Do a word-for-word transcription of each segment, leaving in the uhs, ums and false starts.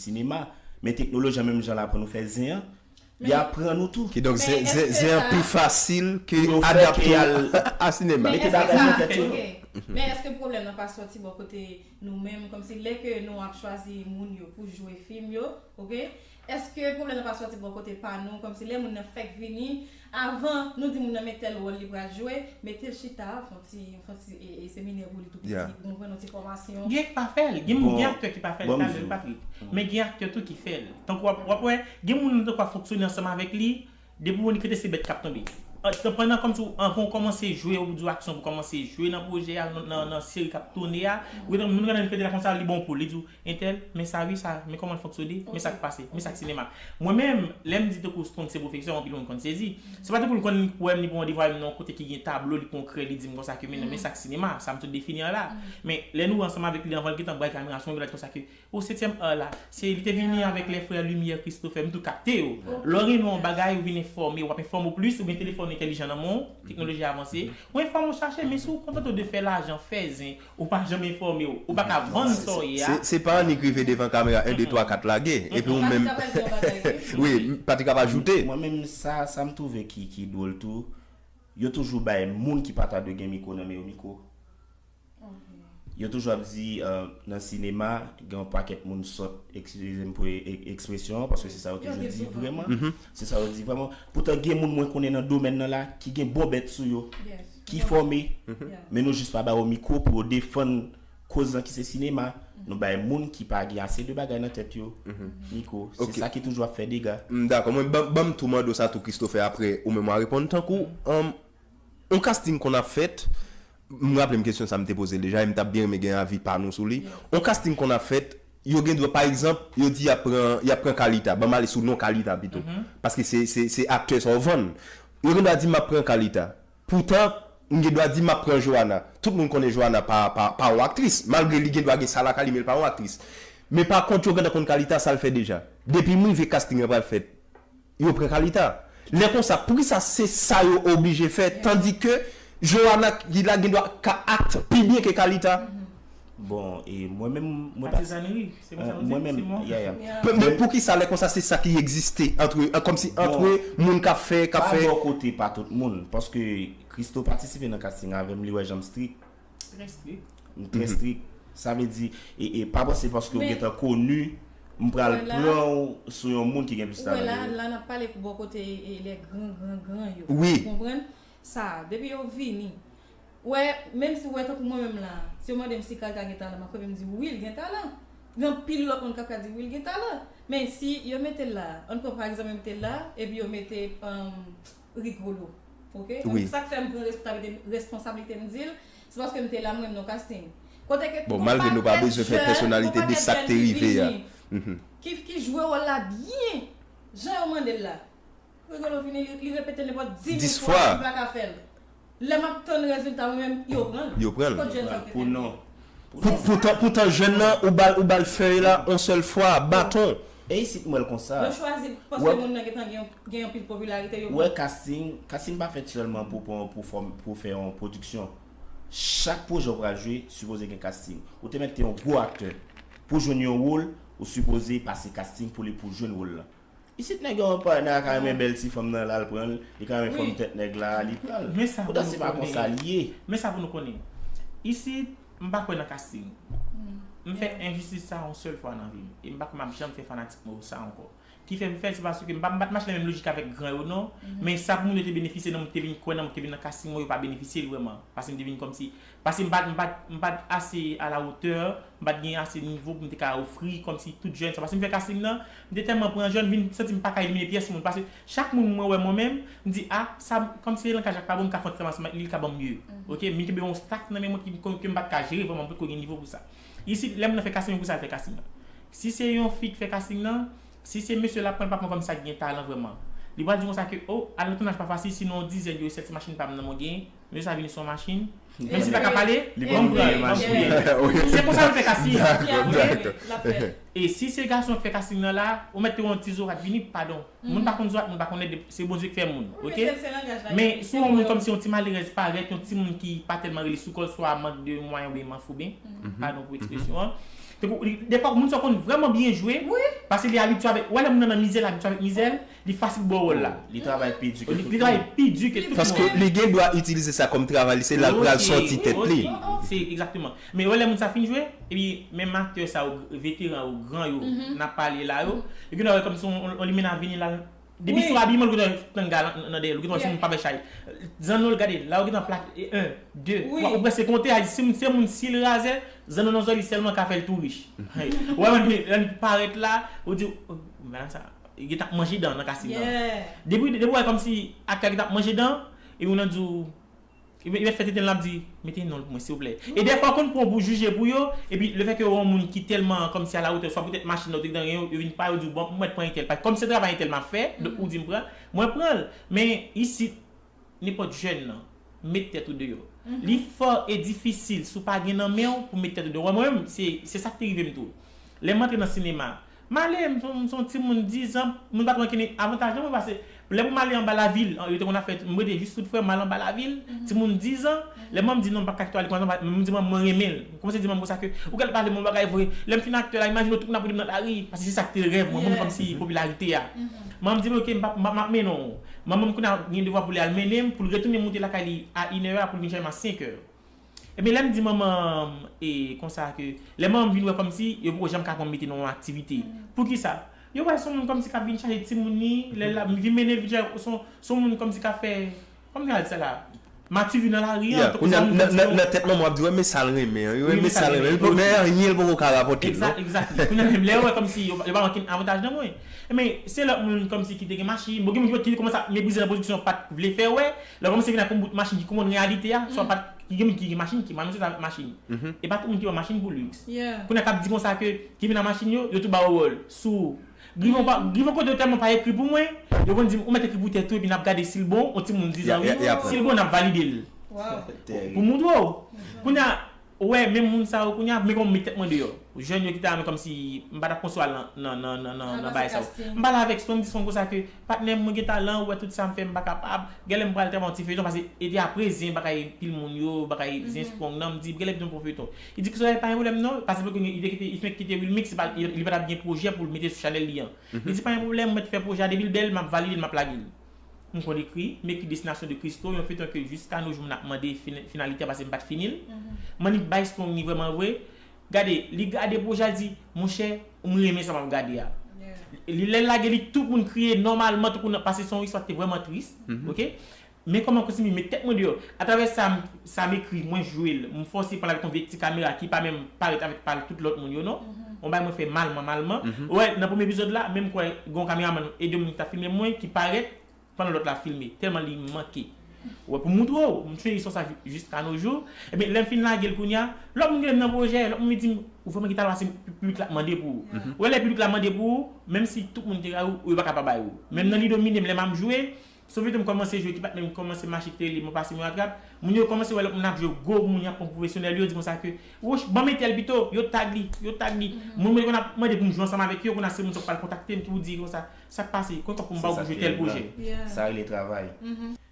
sinema. Men teknoloji an menm jan l aprann nou fè zen an, li aprann nou tou. Kidonk, zen an pi fasil ke adapte a sinema. Mete bagay nan tèt yo. Men èske pwoblèm nan pa sòti bò kote nou menm, kòmsi lè ke nou ap chwazi moun yo pou jwe fim yo, oke? Èske pwoblèm nan pa sòti bò kote pa nou, kòmsi lè moun nan fèk vini, avan nou di moun nan men tèl wòl li pral jwe, mete l chita, fè yon ti, fè yon ti e, e, seminè pou li tou piti, ou konprann, yon ti fòmasyon. Gen ki pa fè l, gen moun, gen aktè ki pa fè l, talè l pa t ri. Men gen aktè tou ki fè l. Tankou w ap, w ap wè, gen moun nan tankou w ap fonksyone ansanm avèk li, depi w wè li kite se bèt k ap tonbe. An, pandan kòmsi w, anvan w kòmanse jwe, ou di w aksyon pou kòmanse jwe nan pwojè a, nan, nan, nan seri k ap tounen a, ou gentan moun nan li kite la konsa, li ba w pou li di w, entèl, men sa wi sa, men kòman l fonksyone, men sa k pase, men sa k sinema. Mwen menm, lè m di tankou Stone se pwofesè, anpil moun konn sezi. Se pa tankou l konn wè m, li pran yon devwa m nan yon kote ki gen tablo, li pran yon krè, li di m konsa ke men non, men sa k sinema, sa m sot defini an la. Men lè nou ansanm avèk li anvan l gentan bray kamera, se yon bagay konsa ke o setyèm art la, se li te vini avèk lè frè Limyè Christopher, m tou kapte yo. Lè w renmen yon bagay, ou vin enfòme, w ap enfòme w plis, ou gen telefòn entèlijan nan men w, teknoloji avanse, ou enfòme w chache, men si w kontante w de fè lajan, fè zen, ou pa janm enfòme w, ou pa ka vann sa w ye a. Se, se pa annik rive devan kamera, en, de, twa, kat lage, epi ou menm. Wi, Patrick ap ajoute. Mwen menm, sa, sa m twouve ki, ki dwòl tou, yo toujou bay moun ki pa ta dwe gen mikwo nan men yo mikwo. Yo toujou ap di, euh, nan sinema, gen yon pakèt moun sòt, eskize m pou e-, e-, ekspresyon an, paske se sa yo toujou di vrèman. Se sa yo di vrèman. Poutan, gen moun mwen konnen nan domèn nan la, ki gen bon bèt sou yo, ki fòme. Men nou jis pa ba yo mikwo pou yo defann koz lan ki se sinema. Nou bay moun ki pa gen ase de bagay nan tèt yo mikwo. Se sa ki toujou ap fè dega. M dakò. Mwen, ban, ban m tou mande w sa tou, Christopher, apre ou menm w a reponn. Tankou, um, yon casting konn ap fèt, m raple m kesyon sa m te poze l deja, e m t ap byen renmen gen avi pa nou sou li. Yon casting konn ap fèt, yo gen dwa, pa egzanp, yo di y ap pran, y ap pran Kalita. Ban m ale sou non Kalita pito. Paske se, se, se aktè sa w vann. Yo gen dwa di m ap pran Kalita. Poutan, m gen dwa di m ap pran Joana. Tout moun konnen Joana pa, pa, pa yon aktris. Malgre li gen dwa gen sa lakay li, men l pa yon aktris. Men pa kont, yo gentan konn Kalita, sa l fè deja. Depi m rive casting an pral fèt, yo pran Kalita. Lè konsa, poukisa se sa yo oblije fè, tandike Joana ki la gen dwa ka act pi byen ke Kalita? Bon, e mwen menm, mwen pa... Patizanri, se konsa yo di, mwen menm, se mwen. Men, men poukisa lè konsa se sa ki egziste antre, kòmsi antre moun k ap fè, k ap fè? Pa bò kote, pa tout moun, paske Christo patisipe nan casting avè m, li wè jan m strik. Trè strik. M trè strik. Sa vle di, e, e pa panse paske w gentan koni, m pral pran w sou yon moun ki gen plis talan ke ou. Ou wè la, la n ap pale pou bò kote, e, e, lè gran, gran, gran yo. Wi. Ou konprann? Sa, depi yo vini. Ou wè, menm si w wè tankou mwen menm la, si yo mande m si Kalita gen talan, m ap kanpe m di wi, l gen talan. Gen anpil lòt moun k ap ka di wi, l gen talan. Men si yo mete l la, ann pran pa egzanp, yo mete l la, epi yo mete, um, Rigolo. Oke? Wi. Donk, sa k fè m pran responsablite, responsablite m di l, se paske m te la, m renmen nan casting. Kote ke... Bon, malgre nou pa bezwen fè pèsonalite de sa k te rive a. Ki, ki jwe wòl la byen, jan yo mande l la. Rigolo vini, li, li repete l nenpòt dis mil fwa, li pa ka fè l. Lè m ap tann rezilta, mwen menm, yo pran l. Yo pran l. Kot jèn sa yo te fè l? Pou non. Pou, poutan, poutan jèn nan, ou ba l, ou ba l fèy la, yon sèl fwa, baton. E isit m wè l konsa. Yo chwazi l paske moun nan gentan gen, gen anpil popilarite, yo pran l. Ou wè, casting, casting pa fèt sèlman pou, pou, pou fòm, pou fè yon pwodiksyon. Chak pwojè w pral jwe, sipoze gen casting. Ou te mèt te yon gwo aktè. Pou jwenn yon wòl, ou sipoze pase casting pou li, pou jwenn wòl lan. Isit nèg yo pa, nèg la ka renmen bèl ti fanm nan, l al pran l, li ka renmen fanm tèt nèg la, li pran l. Poutan se pa konsa l ye. Men sa pou nou konnen. Isit, m pa kwè nan casting. M fè enjistis sa yon sèl fwa nan vi m. E m pa kwè m ap janm fè fanatik mwen sa ankò. Ki fè m fè l, se paske m pa, m pa t mache nan menm lojik avèk gran yo non. Men sa pou moun yo te benefisye nan moun ki te vin kwè nan moun ki te vin nan casting mwen, yo pa benefisye l vrèman. Paske m te vin kòmsi Paske m pa t, m pa t, m pa t ase a la wotè, m pa t gen ase nivo pou m te ka ofri kòmsi tout jèn sa. Paske m fè casting nan, m te tèlman pran jèn, m vin santi m pa ka elimine pyès moun. Paske chak moun mwen wè mwen menm, m di, a, sa, kòmsi langaj la pa bon, m ka fè yon ti travay ansanm ak li, li ka ban m mye. Oke, m kenbe yon staff nan men mwen ki, ke m pa t ka jere vrèman, m potko gen nivo pou sa. Isit, lè moun nan fè casting, pou sa l fè casting nan. Si se yon fi k fè casting nan, Si se mesye l ap pran, l pa pran kòm sa ki gen talan vrèman. Li pral di konsa ke, o, al nan tounaj pa fasil, si nan yon dizèn yo, sèt se machin pa m nan mwen gen, mesye sa vini sou yon machin. Menm si l pa ka pale, li pran, li pran, li pran. Se konsa yo fè casting. E si se gason k fè casting nan la, ou mèt te wè yon ti zorat vini, padon. Moun pa konn zorat, moun pa konn nèg, se Bondye k fè moun, oke? Men si yon moun kòmsi yon ti malerèz parèt, yon timoun ki pa tèlman rele sou kò l, swa mank de mwayen oubyen manf oubyen, padon pou ekspresyon an. Tankou, li- defwa, moun sa konn vrèman byen jwe, paske li abitye avèk, wè lè moun nan nan mizè, li abitye avèk mizè, li fasil ba w wòl la. Li travay pi di ke Li tout li travay moun. Pi di ke tout Paske moun. Li gen dwa itilize sa kòm travay, li se la l pral Ok, sòti tèt li. Ok, se egzakteman. Men wè lè moun sa fin jwe, epi menm aktè sa yo, veteran yo, gran yo, n ap pale la yo, yo gen dwa wè kòmsi on on limenna vini la. Depi sou abiman, l gen tan tanga nan dèyè l, ou gen tan si moun pa fè chay. Zanno l gade, la ou gen tan plak e en, de, twa, ou prèske konte, a di si se moun si l razè, zanno nan zò li sèlman ka fè l tou rich. Ou wè, lè l parèt la, ou di, oh, madanm sa, li gen tan ap manje dan nan kasino an. Depi depi ou wè kòmsi aktè a gen tan ap manje dan, epi ou nan di w, Li mèt fè tenten l ap di, mete non l pou mwen silvouplè. E dèfwa w konn pran w pou jije pou yo, epi lefètke w yon moun ki tèlman kòmsi alawotè, swa poutèt machin nan ou te gentan gen, yo vin pa yo di w bon, m mèt pran entèl. Paske kòm se travay entèl m ap fè, donk ou di m pran, mwen pran l. Men isit, nenpòt jèn nan, met tèt ou deyò. Li fò e difisil si w pa gen nan men w pou met tèt ou deyò. Wè mwen menm, se se sa k te rive m tou. Lè m antre nan sinema, m ale, m se yon timoun diz an, moun pa t wè ankenn avantaj nan mwen pase lè pou m ale anba lavil, yo te konn ap fè, m rete jis tout frè m al anba lavil, timoun diz an, lè manman m di non m p ap ka kite w ale konsa, m di manman m mwen renmen l, m kòmanse di manman m konsa ke ou genlè pale m yon bagay vre, lè m fin aktè la, imajine w tout moun ap rele m nan lari, paske se sa k te rèv mwen, mwen kòmsi popilarite a. Manman m di m ok, m p ap, m ap mennen w. Manman m kounye a gen devwa pou li al mennen m, pou l retounen moute lakay li a inè a, pou l vin chèche m a senk è. Ebyen lè m di manman m e konsa ke lè manman m vin wè kòmsi yo poko janm ka pran m mete nan yon aktivite. Poukisa? Yo wè se yon moun kòmsi k ap vin chache timoun li, lè l ap vin mennen l vin chache se yon se yon moun kòmsi k ap fè kòman yo di sa la? Mativi nan lari an. Kounye a nan tèt manman w ap di w renmen sa l renmen an, yo renmen sa l renmen, men anyen l poko ka rapòte l non. Exactly. Kounye a menm lè yo wè kòmsi yo pa wè ankenn avantaj nan mwen. Ebyen se lòt moun kòmsi ki te gen machin, bon gen moun ki kòmanse ap meprize nan pwodiksyon pa t vle fè wè, lè w kòmanse vin ak yon bout machin ki konprann reyalite a, swa pa t Ki gen moun ki gen machin ki mal, mwen sot avèk machin. E pa tout moun ki pran machin pou luks. Kounye a k ap di konsa ke ki vin ak machin yo, yo tou ba yo wòl. Sou. Rive yon kote yo tèlman pa ekri pou mwen, yo konn di m ou mèt ekri pou tèt ou epi n ap gade si l bon, yon timoun diz an wi, si l bon n ap valide l. Pou moutre w. Kounye a, ou wè menm moun sa yo kounye a, men kòman m met tèt mwen deyò. Jèn yo ki ta renmen kòmsi m pa t ap konswa al nan nan nan nan nan bagay sa yo. M pale avèk Strong, di Strong konsa ke patnè m, mwen gen talan, ou wè tout sa m fè m pa kapab. Genlè m pral travay yon ti feyton paske e te apre zen bagay pil moun yo, bagay zen Strong nan, m di genlè m fè yon feyton. Li di Christopher pa gen pwoblèm non, paske li te kite, li fenk kite Wilmix, li pa t ap gen pwojè pou l mete sou chanèl li an. Li di pa gen pwoblèm, mwen t fè pwojè a depi l bèl, m ap valide l, m ap lage l. M konn ekri, m ekri Destination de Christo, yon feyton ke jiska no jou moun ap mande finalite a paske m pa t fini l. M annik bay Strong li vrèman vre. Gade, li gade pwojè a, li di, monchè, m renmen sa m ap gade a. Li lè l lage li, tout moun kriye nòmalman, tankou nan, paske se yon istwa ki te vrèman tris. Oke? Men kòman kontinye met tèt mwen deyò. Atravè sa, sa m ekri, mwen jwe l, m fòse pran l avèk yon vye ti kamera ki pa menm parèt avèk pa tout lòt moun yo non. Yon bagay mwen fè malman, malman. Ou wè, nan premye epizòd la, menm kwè gen yon kameramann, ede moun ki t ap filme mwen, ki parèt, pandan lòt la ap filme, tèlman li manke. Ou wè, pou moutre w, m chanje istwa sa jiska no jou. Ebyen, lè m fin lage l kounye a, lòt moun ki nan pwojè, lòt moun vin di m, ou vrèman gen talan paske piblik la ap mande pou ou. Ou wè, lè piblik la mande pou ou, menm si tout moun te rayi w, yo pa ka pa bay ou. Menm nan Li Domine m, lè m ap jwe, Sofi tou m kòmanse jwe, ki patnè m kòmanse mache ki te rele Mwen pase mwen atrap, moun yo kòmanse wè lòt moun ap jwe gwo moun y ap pran pwofesyonèl yo, di konsa ke, woch, ban m entèl pito, yo tag li, yo tag li. Moun mwen konn ap mande pou m jwe ansanm avèk yo, kounye a se moun sa k pral kontakte m ki pou di konsa, sa k pase, konn kòb pou m ba w pou jwe tèl pwojè. Sa rele travay.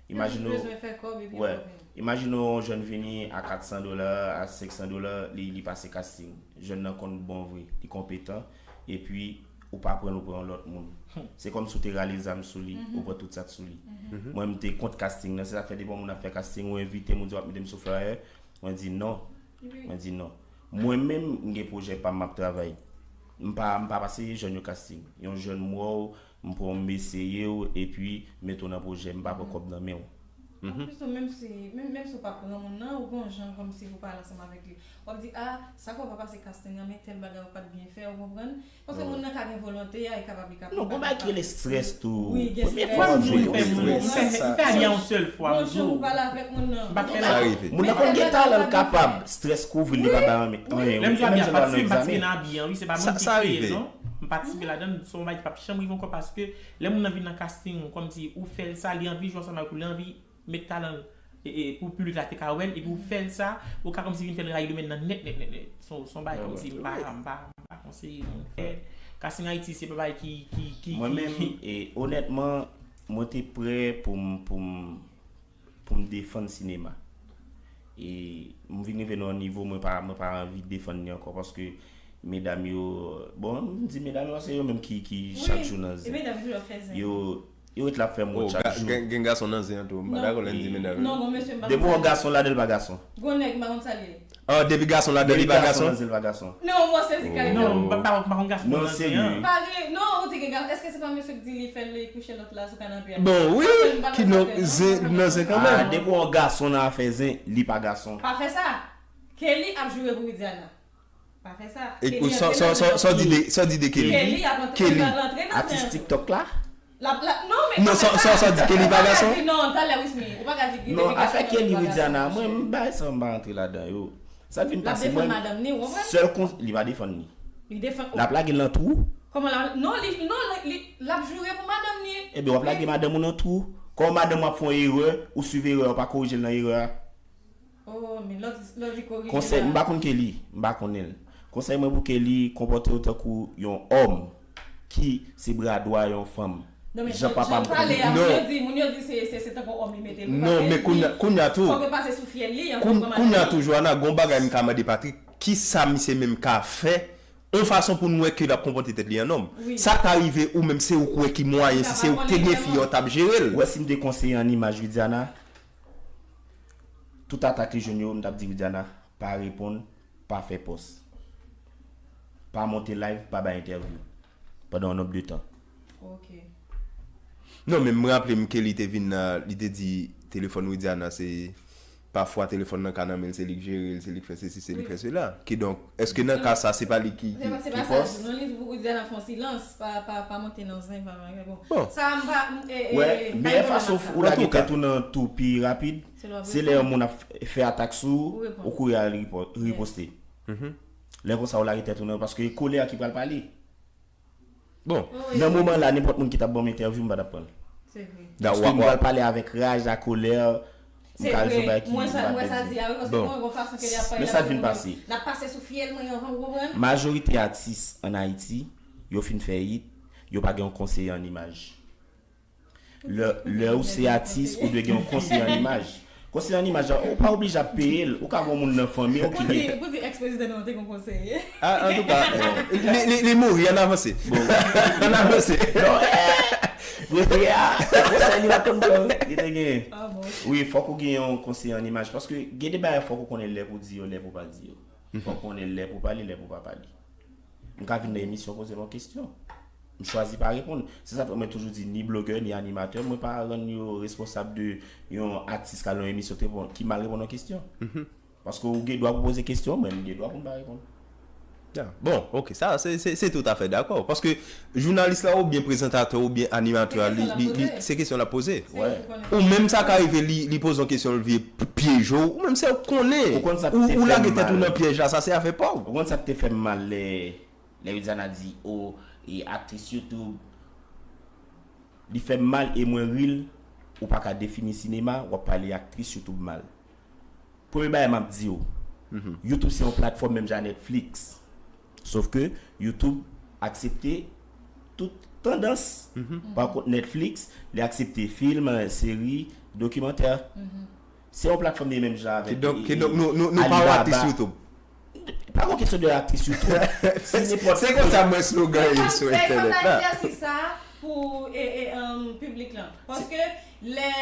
Imajine w, wè, imajine w yon jèn vini a kat san dola, a senk san dola, li, li pase casting. Jèn nan konn bon vre, li konpetan, epi ou pa pran l, ou pran yon lòt moun. Se kòmsi w te rale zam sou li, ou pran tout sa k sou li. Mwen, m te kont casting nan, se sa k fè depi yon moun ap fè casting, ou envite m, ou di w ap mete m sou flyer, mwen di non. Mwen di non. Mwen menm, m gen pwojè pa m, m ap travay. M pa, m pa pase jèn yo casting. Yon jèn m wè w, m pran w, m eseye w, epi mete w nan pwojè, m pa pran kòb nan men w. Anplis tou, menm si, menm, menm si w pa pran moun nan, ou gon jan kòmsi pou pale ansanm avèk li. W ap di, a, sa k fè w pa pase casting an, men tèl bagay ou pa t byen fè, ou konprann? Paske moun nan ka gen volonte a, e kapab li ka. Non, gon bagay ki rele strès tou. Wi, gen strès. Premye fwa m jwe, m fè moun, m fè, m fè abiyan yon sèl fwa, m di w. M pa fè l ankò. Moun nan konn gen talan, l kapab. Strès kouvri l, li pa bay anyen. Lè m di w abiyan, m pa t simen, m pa t simen nan abiyan, wi, se pa mwen ki kreye l, non. M patisipe ladan l, se yon bagay ki p ap janm rive ankò paske lè moun nan vin nan casting ou, kòmsi ou fè l sa, li anvi jwe ansanm avèk ou, li anvi met talan l e, e, pou piblik la te ka wè l, epi ou fè l sa, ou ka kòmsi vin fè l rayi domèn nan nèt, nèt, nèt, nèt. Se yon, se yon bagay kòmsi m pa, m pa, m pa konseye moun fè. Casting Ayiti, se pa bagay ki, ki, ki, ki. Mwen menm, e, onètman, mwen te prè pou m, pou m, pou m defann sinema. E m vin rive nan yon nivo, mwen pa, mwen pa anvi defann li ankò, paske Medam yo, bon, m di medam yo, se yo menm ki, ki chak jou nan zen. Yo, yo ret la ap fè m wont chak jou. Gen gason nan zen an tou, m pa dakò lè n di medam yo. Depi yon gason ladan l pa gason. Gon nèg m pa konn sa l ye. Ah, depi gason ladan li pa gason. Non, mwen sezi kay. Non, m pa konn gason nan zen an. Pa gen, non, ou di gen gason. Èske se pa mesye k di li fè l kouche lòt la sou kanape a? Bon, wi, kidonk zen nan zen kanmenm. Ah, depi yon gason nan afè zen, li pa gason. Pa fè sa. Kelly ap joure pou Widiana. Pa fè sa. Sa w di de Kelly? Kelly ap antre nan zen an tou. Atis TikTok la? Non, sa w di Kelly pa gason? Non, talè Wismy, ou pa ka di depi gason. Non, afè Kelly Widiana, mwen m bay sa m pa rantre ladan yo. Sa k vin pase mwen, sèl kons, li pa defann li. Li defann. L ap lage l nan twou. Kòman la, non, li, non, li, l ap joure pou madanm li. Ebyen, w ap lage madanm ou nan twou. Kòman madanm ou ap fè yon erè, ou swiv erè a, ou pa korije l nan erè a? Konsèy, m pa konn Kelly, m pa konnen l. Konsèy mwen pou Kelly, konpòte w tankou yon òm ki se bra dwa yon fanm. Jan papa m pale a, moun yo di, moun yo di se, se, se tankou òm li mete l. Non, men kounye a tou, fòk yo pase sou fyèl li, an fòk yo pran madanm li. Kounye a tou, Joana, gon bagay m ka mande Patrick, kisa misye menm ka fè yon fason pou n wè ke l ap konpòte tèt li an nonm. Sa ka rive ou menm se ou k wè ki mwayen, si se ou k te gen fi an, w t ap jere l. Ou wè si m te konseye an imaj Widiana, tout atak li jwenn yo, m t ap di Widiana, pa reponn, pa fè pòs. Pa monte live, pa bay entèvyou. Pandan yon nonb de tan. Ok. Non, men m raple m ke li te vin nan, li te di telefòn Widiana se pafwa telefòn nan ka nan men l, se li k jere l, se li k fè sesi, se li k fè sela. Kidonk, èske nan ka sa, se pa li ki, ki, ki pòs? Non, li di pou Widiana fè yon silans, pa, pa, pa monte nan zen, pa, pa, bon. Bon. Sa, m pa, m, e, e, Wè, e, meyè fason ou lage tèt ou nan twou pi rapid, se lè yon moun ap f-, fè atak sou ou, ou kouri al ripo-, riposte. Lè konsa, ou lage tèt ou nan, paske e kolè a ki pral pale. Bon, nan moman la, nenpòt moun ki t ap ban m entèvyou, m pa t ap pran l. Se vre. Paske m pral pale avèk raj, akolè, m ka rezon bagay ki m pa t vle di. Bon, men sa k vin pase. N ap pase sou fyèl mwen anvan, ou konprann? Majorite atis ann Ayiti, yo fin fè hit, yo pa gen yon konseye an imaj. Lè, lè ou se atis, ou dwe gen yon konseye an imaj. Konseye an imaj la, ou pa oblije ap peye l. Ou ka gen yon moun nan fanmi w ki gen. Pou di, pou di èks prezidan nou an te gen yon konseye. Ah, antouka, li, li, li mouri, ann avanse. Bon. Ann avanse. Non, eh, vre, vre, ah, konsèy li pa konn pran. Li te gen. Ah, bon. Wi, fòk ou gen yon konseye an imaj. Paske gen de bagay fòk ou konnen lè pou di yo, lè pou pa di yo. Fòk ou konnen lè pou pale, lè pou pa pale. M ka vin nan emisyon poze m yon kesyon. M chwazi pa reponn. Se sa k fè mwen toujou di ni blogè, ni animatè, mwen pa rann yo responsab de yon atis k al nan yon emisyon te pran, ki mal reponn yon kesyon. Paske ou gen dwa pou poze kesyon, mwen m gen dwa pou m pa reponn. Ya, bon, ok, sa, se, se, se toutafè dakò. Paske jounalis la oubyen prezantatè oubyen animatè a, li, li, li, se kesyon l ap poze. Ou menm sa ka rive, li, li poze yon kesyon, l vye p-, pyeje w, ou menm se ou k konnen. Ou, ou lage tèt ou nan pyèj la, sa se afè pa w. Ou konn sa k te fè m mal lè, lè Widiana di, o, e aktris YouTube. Li fè m mal e mwen ri l, ou pa ka defini sinema, w ap pale aktris YouTube mal. Premye bagay m ap di w, YouTube se yon platfòm menm jan a Netflix. Sof ke YouTube aksepte tout tandans. Pa kont Netflix, li aksepte fim, seri, dokimantè. Se yon platfòm li ye menm jan avèk Alibaba. Kidonk, kidonk nou, nou, nou pa yon aktris YouTube. Pa gon kesyon de aktris YouTube. Se nenpòt. Se konsa mwen slogan yo sou entènèt la. Fè egzèsis sa pou, e, e, um, piblik lan. Paske lè,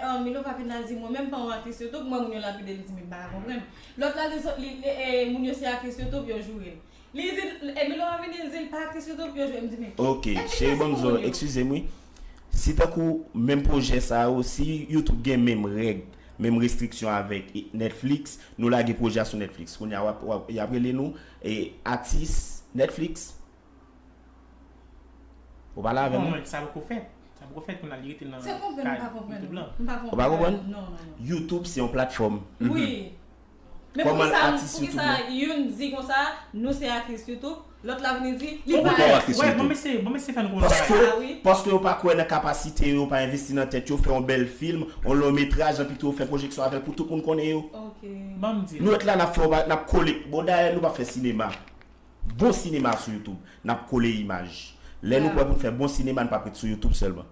um, Milova vin al di mwen menm pa yon aktris YouTube, mwen moun yo lapide l di men m pa ka konprann. Lòt la di li, e, e, moun yo se aktris YouTube, yo joure l. Li di, e, Milova vini, li di l pa aktris YouTube, yo joure l, m di men. Ok, cheri, ban m di w, eskize m wi. Si tankou menm pwojè sa yo, si YouTube gen menm règ, menm restriksyon avèk Netflix, nou lage pwojè a sou Netflix. Kounye a, w ap, w ap, y ap rele nou, e, atis Netflix. Ou pale avè m wi. Sa poko fèt. Sa poko fèt, kounye a li rete nan kad YouTube lan. Ou pa konprann? Non, non, non. YouTube se yon platfòm. Wi. Men poukisa, poukisa youn di konsa, nou se aktris YouTube, lòt la vini di, li pa aktris YouTube. Wè, bon mesye, bon mesye fè nou konn bagay. Paske, paske yo pa kwè nan kapasite yo, yo pa envesti nan tèt yo, fè yon bèl fim, yon long metraj, anpi tou yo fè pwojeksyon avè l pou tout moun konnen yo. Ok. Ban m di nou. Nou ret la, n ap fè, n ap kole. Bon, dayè, nou pa fè sinema. Bon sinema sou YouTube, n ap kole imaj. Lè nou prè pou n fè bon sinema, n p ap ret sou YouTube sèlman.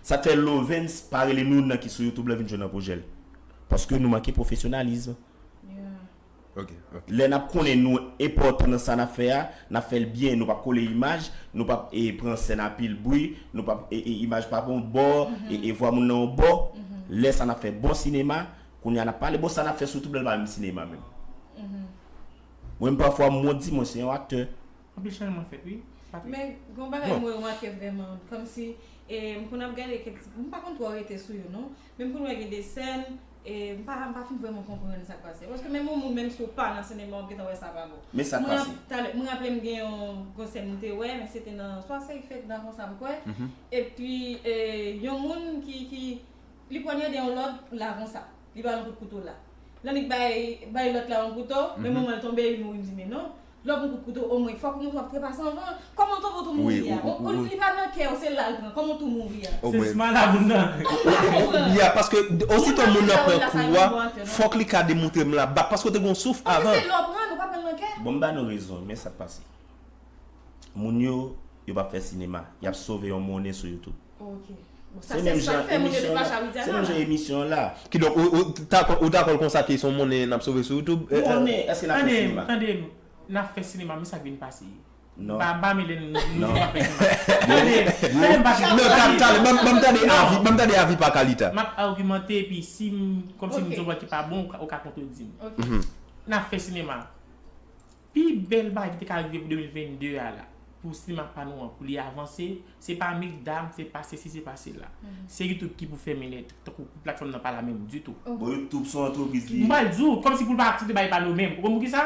Sa k fè Lovens pa rele nou nan ki sou YouTube la vin jwe nan pwojè l. Paske nou manke pwofesyonalizm. Ok, ok. Lè n ap konnen nou enpòtan nan sa n ap fè a, n ap fè l byen, nou p ap kole imaj, nou p ap e, pran sèn anpil bri, nou p ap e, e, imaj p ap yon bò, e, e vwa moun nan yon bò. Lè sa n ap fè bon sinema, kounye a n ap pale, bon sa n ap fè sou tout bèl pa menm sinema menm. Mwen menm pafwa m di mwen se yon aktè. Anpil chanjman fèt wi. Patrick. Men gen yon bagay mwen remake vrèman, kòmsi e, m konn ap gade kèk ti, m pa konn twò rete sou yo non, men m konn wè gen de sèn, e, m pa, m pa fin vrèman konprann sa k pase. Paske menm yon moun, menm si w pa nan sinema, w ap gentan wè sa pa bon. Men sa k pase. Talè, mwen raple m gen yon gwo sèn m te wè, men se te nan, swa se fèt nan konsa m kwè, epi e, yon moun ki, ki, li pwanyade yon lòt la konsa. Li ba l yon kout kouto la. Lè nèg bay, bay lòt la yon kouto, men moman l tonbe, li mouri, m di, men non. Lè w pran kout kouto, omwen, fòk ou montre w ap trepase anvan. Kòman w tonbe, w tou mouri a? Li pa nan kè w, se la l pran. Kòman w tou mouri a? Se jis malad moun nan. Ya, paske osito moun nan pran kou a, fòk li ka demontre m la bak, paske w te gen yon souf avan. Se lè w pran, nou pa pran nan kè. Bon, m ba nou rezon, men sa k pase. Moun yo, yo p ap fè sinema. Y ap sove yon monnen sou YouTube. Ok. Bon, se menm jan emisyon, se menm jan emisyon an la. Kidonk, ou, ou dakò, ou dakò l konsa ke se yon monnen n ap sove sou YouTube? Monnen, èske n ap fè sinema? Tande, tande, n ap fè sinema, men sa k vin pase. Non. Pa, pa mele n, nou, nou pa fè sinema. Tande, tande, m pa fè. Non, tande, ban m tande avi, ban m tande avi pa Kalita. M ap agimante, epi si m, kòmsi m di yon bagay ki pa bon, ou ka, ou ka kontredi m. N ap fè sinema. Pi bèl bagay ki te ka rive pou de mil vennde a la, pou sinema pa nou an, pou li avanse, se pa migdam, se pa sesi, se pa sela. Se YouTube ki pou fèmen nèt, tankou pou platfòm nan pa la menm ditou. Bon, YouTube se yon antrepriz li ye. M pral di w, kòmsi pou l pa aksepte bagay pa nou menm. Ou konn poukisa?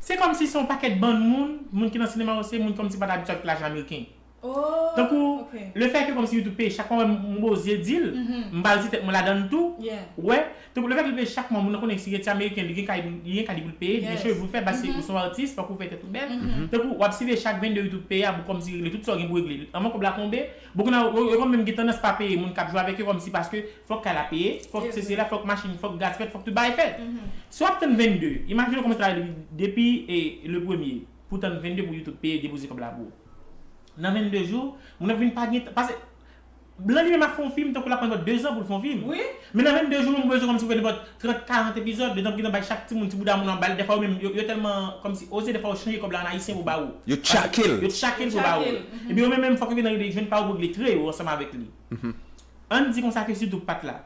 Se kòmsi se yon pakèt bann moun, moun ki nan sinema yo, se moun kòmsi pa t abitye avèk lajan ameriken. Tankou, lefètke kòmsi YouTube peye chak mwa, m, m oze di l, m pral di tèt mwen ladan l tou, ou wè, tankou lefètke li peye chak mwa, moun nan konnen si gen ti ameriken, li gen kay, li gen kay li pou l peye, li gen cheve pou l fè, paske ou se yon atis, fòk ou fè tèt ou bèl. Tankou, w ap siveye chak vennde YouTube peye a, pou kòmsi regle tout sa w gen pou regle. Anvan kòb la tonbe, bon, kounye a, yo, yo menm gen tandans pa peye moun k ap jwe avèk yo, kòmsi paske fòk kay la peye, fòk sesi la, fòk machin, fòk gaz fèt, fòk tout bagay fèt. Si w ap tann vennde, imajine w kòmanse travay depi, depi, e, le premye, pou tann vennde pou YouTube peye, depoze kòb la pou ou. Nan vennde jou, moun nan vin pa gen tan. Paske blan li menm ap fè yon fim, tankou l ap pran nenpòt de zan pou l fè yon fim. Wi. Men nan vennde jou, moun bezwen kòmsi pou fè nenpòt trant, karant epizòd, letan pou gentan bay chak timoun, ti bouda moun nan, bay l, dèfwa yo menm, yo, yo tèlman kòmsi oze, dèfwa yo chanje kòb la an ayisyen pou ba ou. Yo tchake l. Yo tchake l pou ba ou. Epi yo menm, menm fòk yo gentan rele jwenn pa ou pou regle tre yo ansanm avèk li. Ann di konsa ke si YouTube pa t la.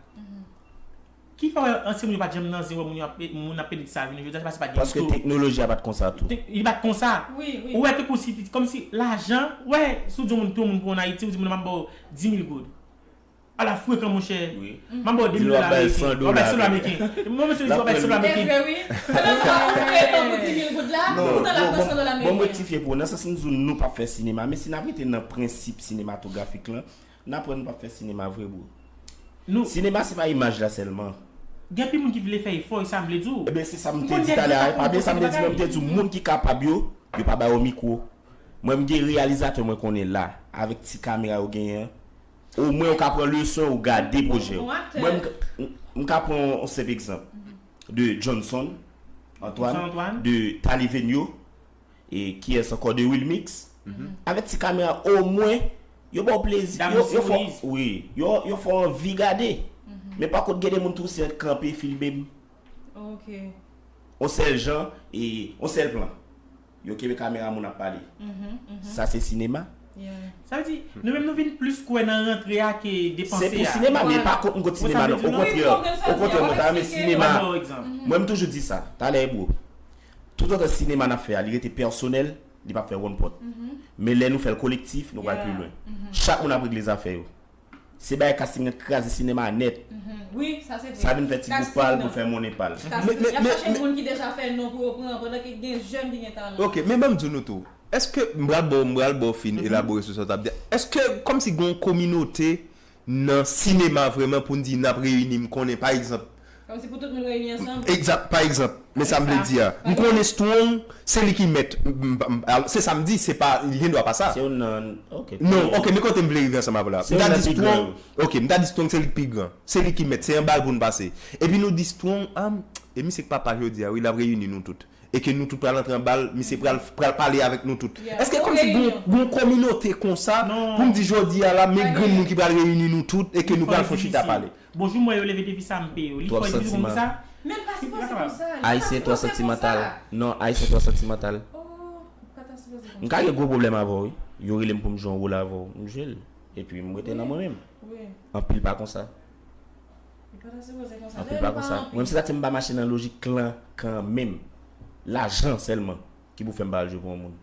Ki fè wè ansyen moun yo pa t janm nan zen wè moun yo ap, moun ap pede sa jounen jodi a, se paske pa t gen rezo. Paske teknoloji a pa t konsa tou. Li pa t konsa. Ou wè, tankou si, kòmsi lajan, ou wè, si w di yon moun, tou moun pou an Ayiti, ou di moun nan m ap ba w di mil goud. Ala frekan, monchè. M ap ba w de mil dola ameriken. W ap bay san dola ameriken. Mwen, mesye, w ap bay san dola ameriken. E vre, wi. Pandan w ap frekan pou di mil goud la, poutan l ap pran san dola ameriken. Bon, m rektifye pou ou. Nan sans m di w, nou p ap fè sinema, men si n ap rete nan prensip sinematografik lan, n aprann nou p ap fè sinema vre, bro. Nou, sinema se pa imaj la sèlman. Gen anpil moun ki vle fè efò, e sa m vle di w. Ebyen, se sa m te di talè a, pa byen sa m te di, men m te di w, moun ki kapab yo, yo pa ba yo mikwo. Mwen, m gen reyalizatè mwen konnen la, avèk ti kamera yo genyen an, omwen ou ka pran leson, ou gade pwojè yo. Mwen, m, m, m ka pran yon senp egzanp de Johnson, Antoine, de Talivenio, e kiyès ankò, de Wilmix. Avèk ti kamera, omwen, yo ba w plezi, yo, yo fè, wi, yo, yo fè w anvi gade. Men pa kont, gen de moun tou se kanpe filme m. Ok. On sèl jan, e on sèl plan. Yo kenbe kamera, moun ap pale. Sa se sinema. Sa vle di, nou menm nou vin plis kwè nan rantre a ke depanse a. Se pou sinema, men pa kont m kont sinema, non. Okontrè, okontrè, mwen ta renmen sinema. Mwen, m toujou di sa, talè, bro. Toutotan sinema n ap fè a, li rete pèsonèl, li p ap fè wonn pòt. Men lè nou fè l kolektif, nou pral pi lwen. Chak moun ap regle zafè yo. Se bagay casting nan kraze sinema a nèt. Wi, sa se vre. Sa vin fè ti gwoup pa l pou fè monnen pa l. Casting, y ap chache moun ki deja fè non pou yo pran, pandan ke gen jèn ki gen talan. Ok, men ban m di nou tou. Èske, m pral ba w, m pral ba w fin elabore sou sa w t ap di a. Èske kòmsi gen yon kominote nan sinema vrèman pou n di n ap reyini, m konnen, pa egzanp, kòmsi pou tout moun reyini ansanm. Egzak, pa egzanp, men sa m vle di a. M konnen Strong, se li ki mèt. M, m, m, al, se sa m di, se pa, li gen dwa pa sa. Se youn nan, ok. Non, ok, men kote m vle rive ansanm avè w la. M ta di Strong, ok, m ta di Strong se li k pi gran. Se li ki mèt, se anba l pou n pase. Epi nou di Strong, a, e misye k papa jodi a, wi, l ap reyini nou tout. E ke nou tout pral antre anba l, misye pral, pral pale avèk nou tout. Èske kòmsi gon, gon kominote konsa, pou n di jodi a la, men grenn moun ki pral reyini nou tout, e ke nou pral fè yon chita pale? Bon, jou mwen yo leve defi sa, m peye yo. Li fò, li difisil konn sa. Men l pa sipoze konsa. Ayisyen twò santimantal. Non, Ayisyen twò santimantal. Oh, ou pa ta sipoze konsa. M ka gen gwo pwoblèm avè w, wi. Yo rele m pou m jwe yon wòl avè w, m jwe l. Epi m rete nan mwen menm. Wi. Anpil pa konsa. Li pa ta sipoze konsa. Anpil pa konsa. Mwen, se sa k fè m pa mache nan lojik klan kanmenm. Lajan sèlman ki pou fè m pa al jwe pou yon moun.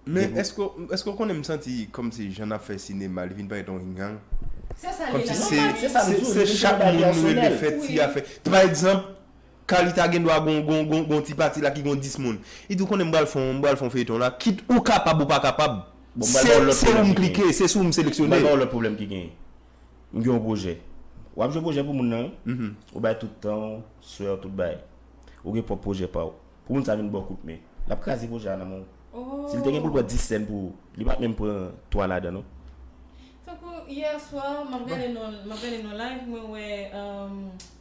Men èske èske w konnen m santi kòmsi jan n ap fè sinema li vin parèt yon yin yang? Se sa li Kòmsi la. se Se sa m se di w, se li chak vin moun nou rele pèsonèl. fè ti afè. Pa egzanp, Kalita gen dwa gon gon gon gon ti pati la ki gon dis moun. Li di w konnen m pral fè yon m pral fè yon feyton la. Kit ou kapab ou pa kapab. Bon, m pral Se ba w lòt se ou pwoblèm m ki klike, se sou ou m M pral seleksyone. ba w lòt pwoblèm ki genyen. M gen yon pwojè. W ap jwe pwojè pou moun nan, wi. Mhm. Ou bay tout tan w, swè w, tout bagay. Ou gen pwòp pwojè pa w. Pou moun sa vin ba w kout men. L ap kraze pwojè a nan men w. Oh. Si l te gen pou l pran dis sèn pou ou, li pa t menm pran twa ladan, non. Tankou yè swa, m ap gade nan m ap gade nan live, mwen wè um,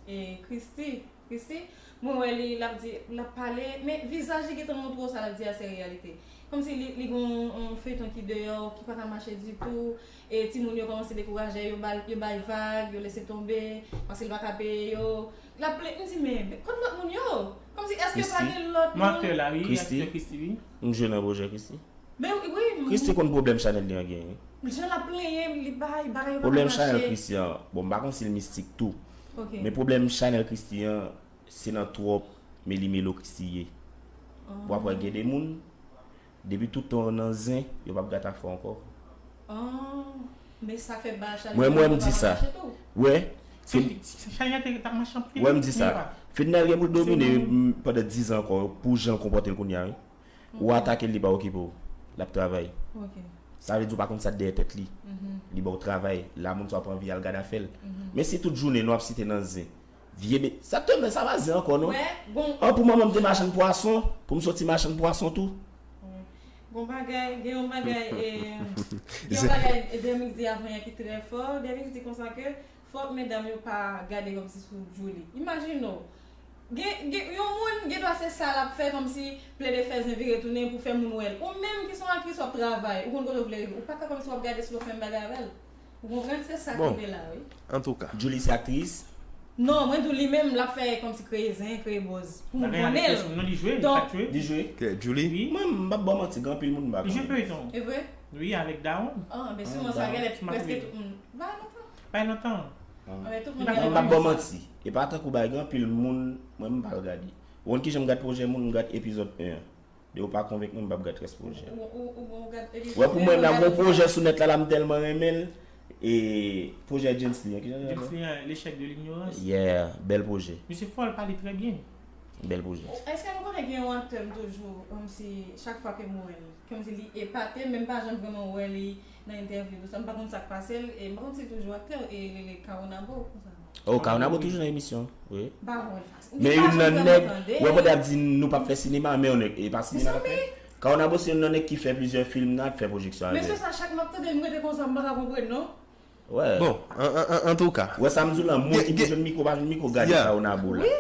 e Christy, Christy, mwen wè li l ap di l ap pale, men vizaj li gentan montre w sa l ap di a se reyalite. Kòmsi li li gon yon feyton ki deyò, ki pa ka mache ditou, e timoun yo kòmanse dekouraje, yo ba yo bay vag, yo lese tonbe, paske l pa ka peye yo. L ap plen, m di men kot lòt moun yo? Kòmsi èske pa gen lòt moun? Mwen aktè la wi, Christy? Aktè Christy wi. M jwe nan pwojè Christy. Men wi, m- Christy konn pwoblèm chanèl li an genyen. Jan l ap plenyen, li bay bagay yo pa ka Pwoblèm chanèl mache. Christy an, bon, m pa konn si l mistik tou. Ok. Men pwoblèm chanèl Christy an, se nan twòp meli melo Christy ye. W ap wè gen de moun, depi tout tan w nan zen, yo p ap gate afè w ankò. Oh, men sa k fè ba chanèl Mwen, mwen, m pa di sa. mache tou. Wè, Chanèl te ta mache anpil. Wè, m di sa. Fednel gen pou l domine Se bon. m, pandan diz an ankò, pou jan l konpòte l kounye a, wi. Ou atake l, li pa okipe w. L ap travay. Ok. Sa vle di ou pa konn sa k dèyè tèt li. Li ba w travay. La moun sa w pa anvi al gade afè l. Men si tout jounen nou ap site nan zen. Vye be. Sa te men sa pa zen ankò non. Wè, gon An pou manman m te machann pwason, pou m soti machann pwason tou. Gon bagay, gen yon bagay, e, gen yon bagay e, Dermic di avan yè ki trè fò. Dermic di konsa ke fòk medam yo pa gade kòmsi sou Djouly. Imajine w. Gen, gen, yon moun gen dwa se sa l ap fè kòmsi plede fè zen vire tounen pou fè moun wè l. Ou menm ki se yon aktris w ap travay, ou konn kote w vle rive. Ou pa ka kòmsi w ap gade si w ap fè menm bagay avè l. Ou konprann? Se sa k Bon. rive la, wi. Antouka. Djouly se aktris. Non, mwen di w li menm l ap fè kòmsi kreye zen, kreye buzz. Pou moun konnen l. Non, li jwe, li Donk- pa jwe. Li jwe? Ke Djouly? Wi, mwen m p ap ba w manti, gen anpil moun m pa Li jwe konnen. Feyton. E vre? Wi, avèk Dawonn. Ah, men Ah, sinon sa Dawonn. genlè Sou ma prèske konnen. Tout moun. Bay lontan. Bay lontan. Ah, men tout Li moun pa genlè Mwen m p ap konn ba w sa. Manti. E pa tankou bagay, gen anpil moun, mwen m pa regade. Ou konn kijan m gad pwojè moun, m gad epizòd en an. Depi w pa konvenk mwen, m p ap gad rès pwojè. Ou, ou, ou, ou gad epi Wè pou mwen, m ap gad gon pwojè episode. Sou nèt la, la m tèlman renmen l. E pwojè James li an, kijan l James rele? Li an, L'échec de l'ignorance. Yeah, bèl pwojè. Misye fò, l pale trè byen. Bèl pwojè. Èske nou konnen gen yon aktè m toujou, kòmsi chak fwa ke m wè l, kòmsi li epate, men m pa janm vrèman wè li nan entèvyou, tout sa, m pa konn sa k pase l, e m pa konn si l toujou aktè, e li rele Caonabo, konsa. Oh, Caonabo toujou nan emisyon, wi. M pa wè l fasil. Men youn nan nèg, wè pandan y ap di nou p ap fè sinema, men yon nèg, e pa sinema l ap fè. Caonabo se youn nan nèg ki fè plizyè fim nan, fè pwojeksyon Men avè se l. Sa, chak m ap tande, m rete konsa, m pa ka konpren, non. Wè. Bon, an, an, an, antouka. Wè sa m di w lan, moun ki pou jwenn mikwo, pa jwenn mikwo, gade Caonabo la.